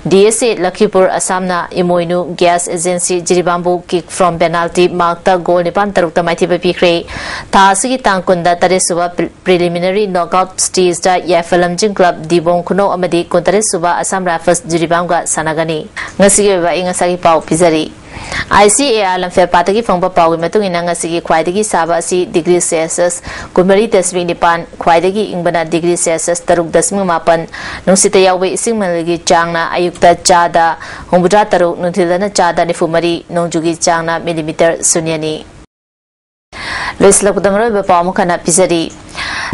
ꯗꯤ ꯑꯦꯁ ꯑꯦ ꯂꯈꯤꯄꯨꯔ ꯑꯁꯥꯝꯅ ꯏꯃꯣꯏꯅꯨ ꯒ꯭ꯌꯥꯁ ꯑꯦꯖꯦꯟꯁꯤ ꯖꯤꯔꯤꯕꯥꯝꯕꯨ ꯀꯤꯛ ꯐ꯭ꯔꯣꯝ ꯄꯦꯅꯥꯜꯇꯤ ꯃꯥꯔꯛꯇ ꯒꯣꯜ ꯅꯤꯄꯥꯟ ꯇꯔꯨꯛꯇ ꯃꯥꯏꯊꯤꯕ ꯄꯤꯈ꯭ꯔꯦ꯫ ꯊꯥ ꯑꯁꯤꯒꯤ ꯇꯥꯡ ꯀꯨꯟꯗ ꯇꯔꯦꯠ ꯁꯨꯕ ꯄ꯭ꯔꯤ-, ꯄ꯭ꯔꯤꯂꯤꯃꯤꯅꯔꯤ ꯅꯣꯛꯑꯥꯎꯠ ꯁ꯭ꯇꯦꯖꯇ ꯌꯥꯏꯐ ꯂꯝꯖꯤꯡ ꯀ꯭ꯂꯕ ꯗꯤꯕꯣꯡ ꯈꯨꯅꯧ ꯑꯃꯗꯤ ꯀꯨꯟꯇꯔꯦꯠ ꯁꯨꯕ ꯑꯁꯥꯝ ꯔꯥꯏꯐꯜꯁ ꯖꯤꯔꯤꯕꯥꯝꯒ ꯁꯥꯟꯅꯒꯅꯤ꯫ ꯉꯁꯤꯒꯤ ꯑꯣꯏꯕ ꯑꯏꯪ ꯑꯁꯥꯒꯤ ꯄꯥꯎ ꯄꯤꯖꯔꯤ꯫ ꯑꯥꯏ ꯁꯤ ꯑꯦ ꯑꯥꯔ ꯂꯝꯐꯦꯜꯄꯥꯠꯇꯒꯤ ꯐꯪꯕ ꯄꯥꯎꯒꯤ ꯃꯇꯨꯡ ꯏꯟꯅ ꯉꯁꯤꯒꯤ ꯈ꯭ꯋꯥꯏꯗꯒꯤ ꯁꯥꯕ ꯑꯁꯤ ꯗꯤꯒ꯭ꯔꯤ ꯁꯦꯜꯁꯤꯌꯁ ꯀꯨꯟꯃꯔꯤ ꯗꯁꯃꯤꯛ ꯅꯤꯄꯥꯟ, ꯈ꯭ꯋꯥꯏꯗꯒꯤ ꯏꯪꯕꯅ ꯗꯤꯒ꯭ꯔꯤ ꯁꯦꯜꯁꯤꯌꯁ ꯇꯔꯨꯛ ꯗꯁꯃꯤꯛ ꯃꯥꯄꯟ, ꯅꯨꯡꯁꯤꯠꯇ ꯌꯥꯎꯕ ꯏꯁꯤꯡ ꯃꯅꯤꯜꯒꯤ ꯆꯥꯡꯅ ꯑꯌꯨꯛꯇ ꯆꯥꯗ ꯍꯨꯝꯐꯨꯇꯔꯥ ꯇꯔꯨꯛ, ꯅꯨꯡꯊꯤꯜꯗꯅ ꯆꯥꯗ ꯅꯤꯐꯨ ꯃꯔꯤ, ꯅꯣꯡꯖꯨꯒꯤ ꯆꯥꯡꯅ ꯃꯤꯂꯤꯃꯤꯇꯔ ꯁꯨꯟꯌꯅꯤ꯫ ꯂꯣꯏꯁꯤꯜꯂꯛꯄꯗ ꯃꯔꯨꯑꯣꯏꯕ ꯄꯥꯎ ꯑꯃꯨꯛ ꯍꯟꯅ ꯄꯤꯖꯔꯤ꯫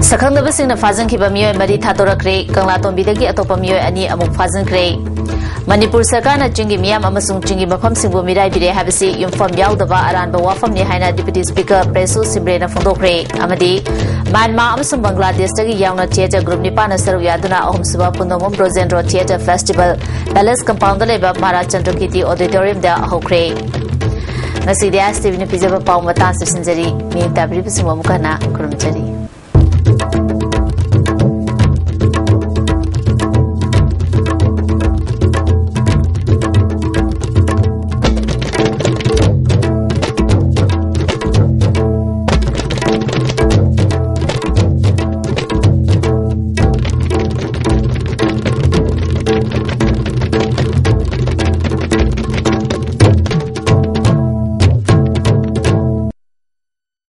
ꯁꯛꯈꯪꯗꯕꯁꯤꯡꯅ ꯐꯥꯖꯤꯟꯈꯤꯕ ꯃꯤꯑꯣꯏ ꯃꯔꯤ ꯊꯥꯗꯣꯔꯛꯈ꯭ꯔꯦ꯫ ꯀꯪꯂꯥꯇꯣꯝꯕꯤꯗꯒꯤ ꯑꯇꯣꯞꯄ ꯃꯤꯑꯣꯏ ꯑꯅꯤ ꯑꯃꯨꯛ ꯐꯥꯖꯤꯟꯈ꯭ꯔꯦ꯫ ꯃꯅꯤꯄꯨꯔ ꯁꯔꯀꯥꯔꯅ ꯆꯤꯡꯒꯤ ꯃꯤꯌꯥꯝ ꯑꯃꯁꯨꯡ ꯆꯤꯡꯒꯤ ꯃꯐꯝꯁꯤꯡꯕꯨ ꯃꯤꯔꯥꯏꯕꯤꯔꯦ ꯍꯥꯏꯕꯁꯤ ꯌꯨꯝꯐꯝ ꯌꯥꯎꯗꯕ ꯑꯔꯥꯟꯕ ꯋꯥꯐꯝꯅꯤ ꯍꯥꯏꯅ ꯗꯤꯄꯨꯇꯤ ꯁ꯭ꯄꯤꯀꯔ ꯄ꯭ꯔꯦꯁꯨ ꯁꯤꯝꯕ꯭ꯔꯦꯅ ꯐꯣꯡꯗꯣꯛꯈ꯭ꯔꯦ꯫ ꯑꯃꯗꯤ ꯃ꯭ꯌꯥꯟꯃꯥꯔ ꯑꯃꯁꯨꯡ ꯕꯪꯒ꯭ꯂꯥꯗꯦꯁꯇꯒꯤ ꯌꯥꯎꯅ ꯊꯤꯌꯦꯇꯔ ꯒ꯭ꯔꯨꯞ ꯅꯤꯄꯥꯟꯅ ꯁꯔꯨꯛ ꯌꯥꯗꯨꯅ ꯑꯍꯨꯝꯁꯨꯕ ꯄꯨꯅꯣꯃꯨꯝ ꯕ꯭ꯔꯣꯖꯦꯟꯗ꯭ꯔꯣ ꯊꯤꯌꯦꯇꯔ ꯐꯦꯁꯇꯤꯚꯦꯜ ꯄꯦꯂꯦꯁ ꯀꯝꯄꯥꯎꯟꯗ ꯂꯩꯕ ꯃꯍꯥꯔꯥꯖ ꯆꯟꯗ꯭ꯔꯀꯤꯔꯇꯤ ꯑꯣꯗꯤꯇꯣꯔꯤꯌꯝꯗ ꯍꯧꯈ꯭ꯔꯦ꯫ ꯉꯁꯤꯗꯤ ꯑꯥꯏ ꯑꯦꯁ ꯇꯤ ꯚꯤꯅ ꯄꯤꯖꯕ ꯄꯥꯎ ꯃꯇꯥꯡ ꯆꯠꯁꯤꯟꯖꯔꯤ꯫ ꯃꯤꯠꯌꯦꯡ ꯇꯥꯕꯤꯔꯤꯕꯁꯤꯡꯕꯨ ꯑꯃꯨꯛ ꯍꯟꯅ ꯈꯨꯔꯨꯝꯖꯔꯤ꯫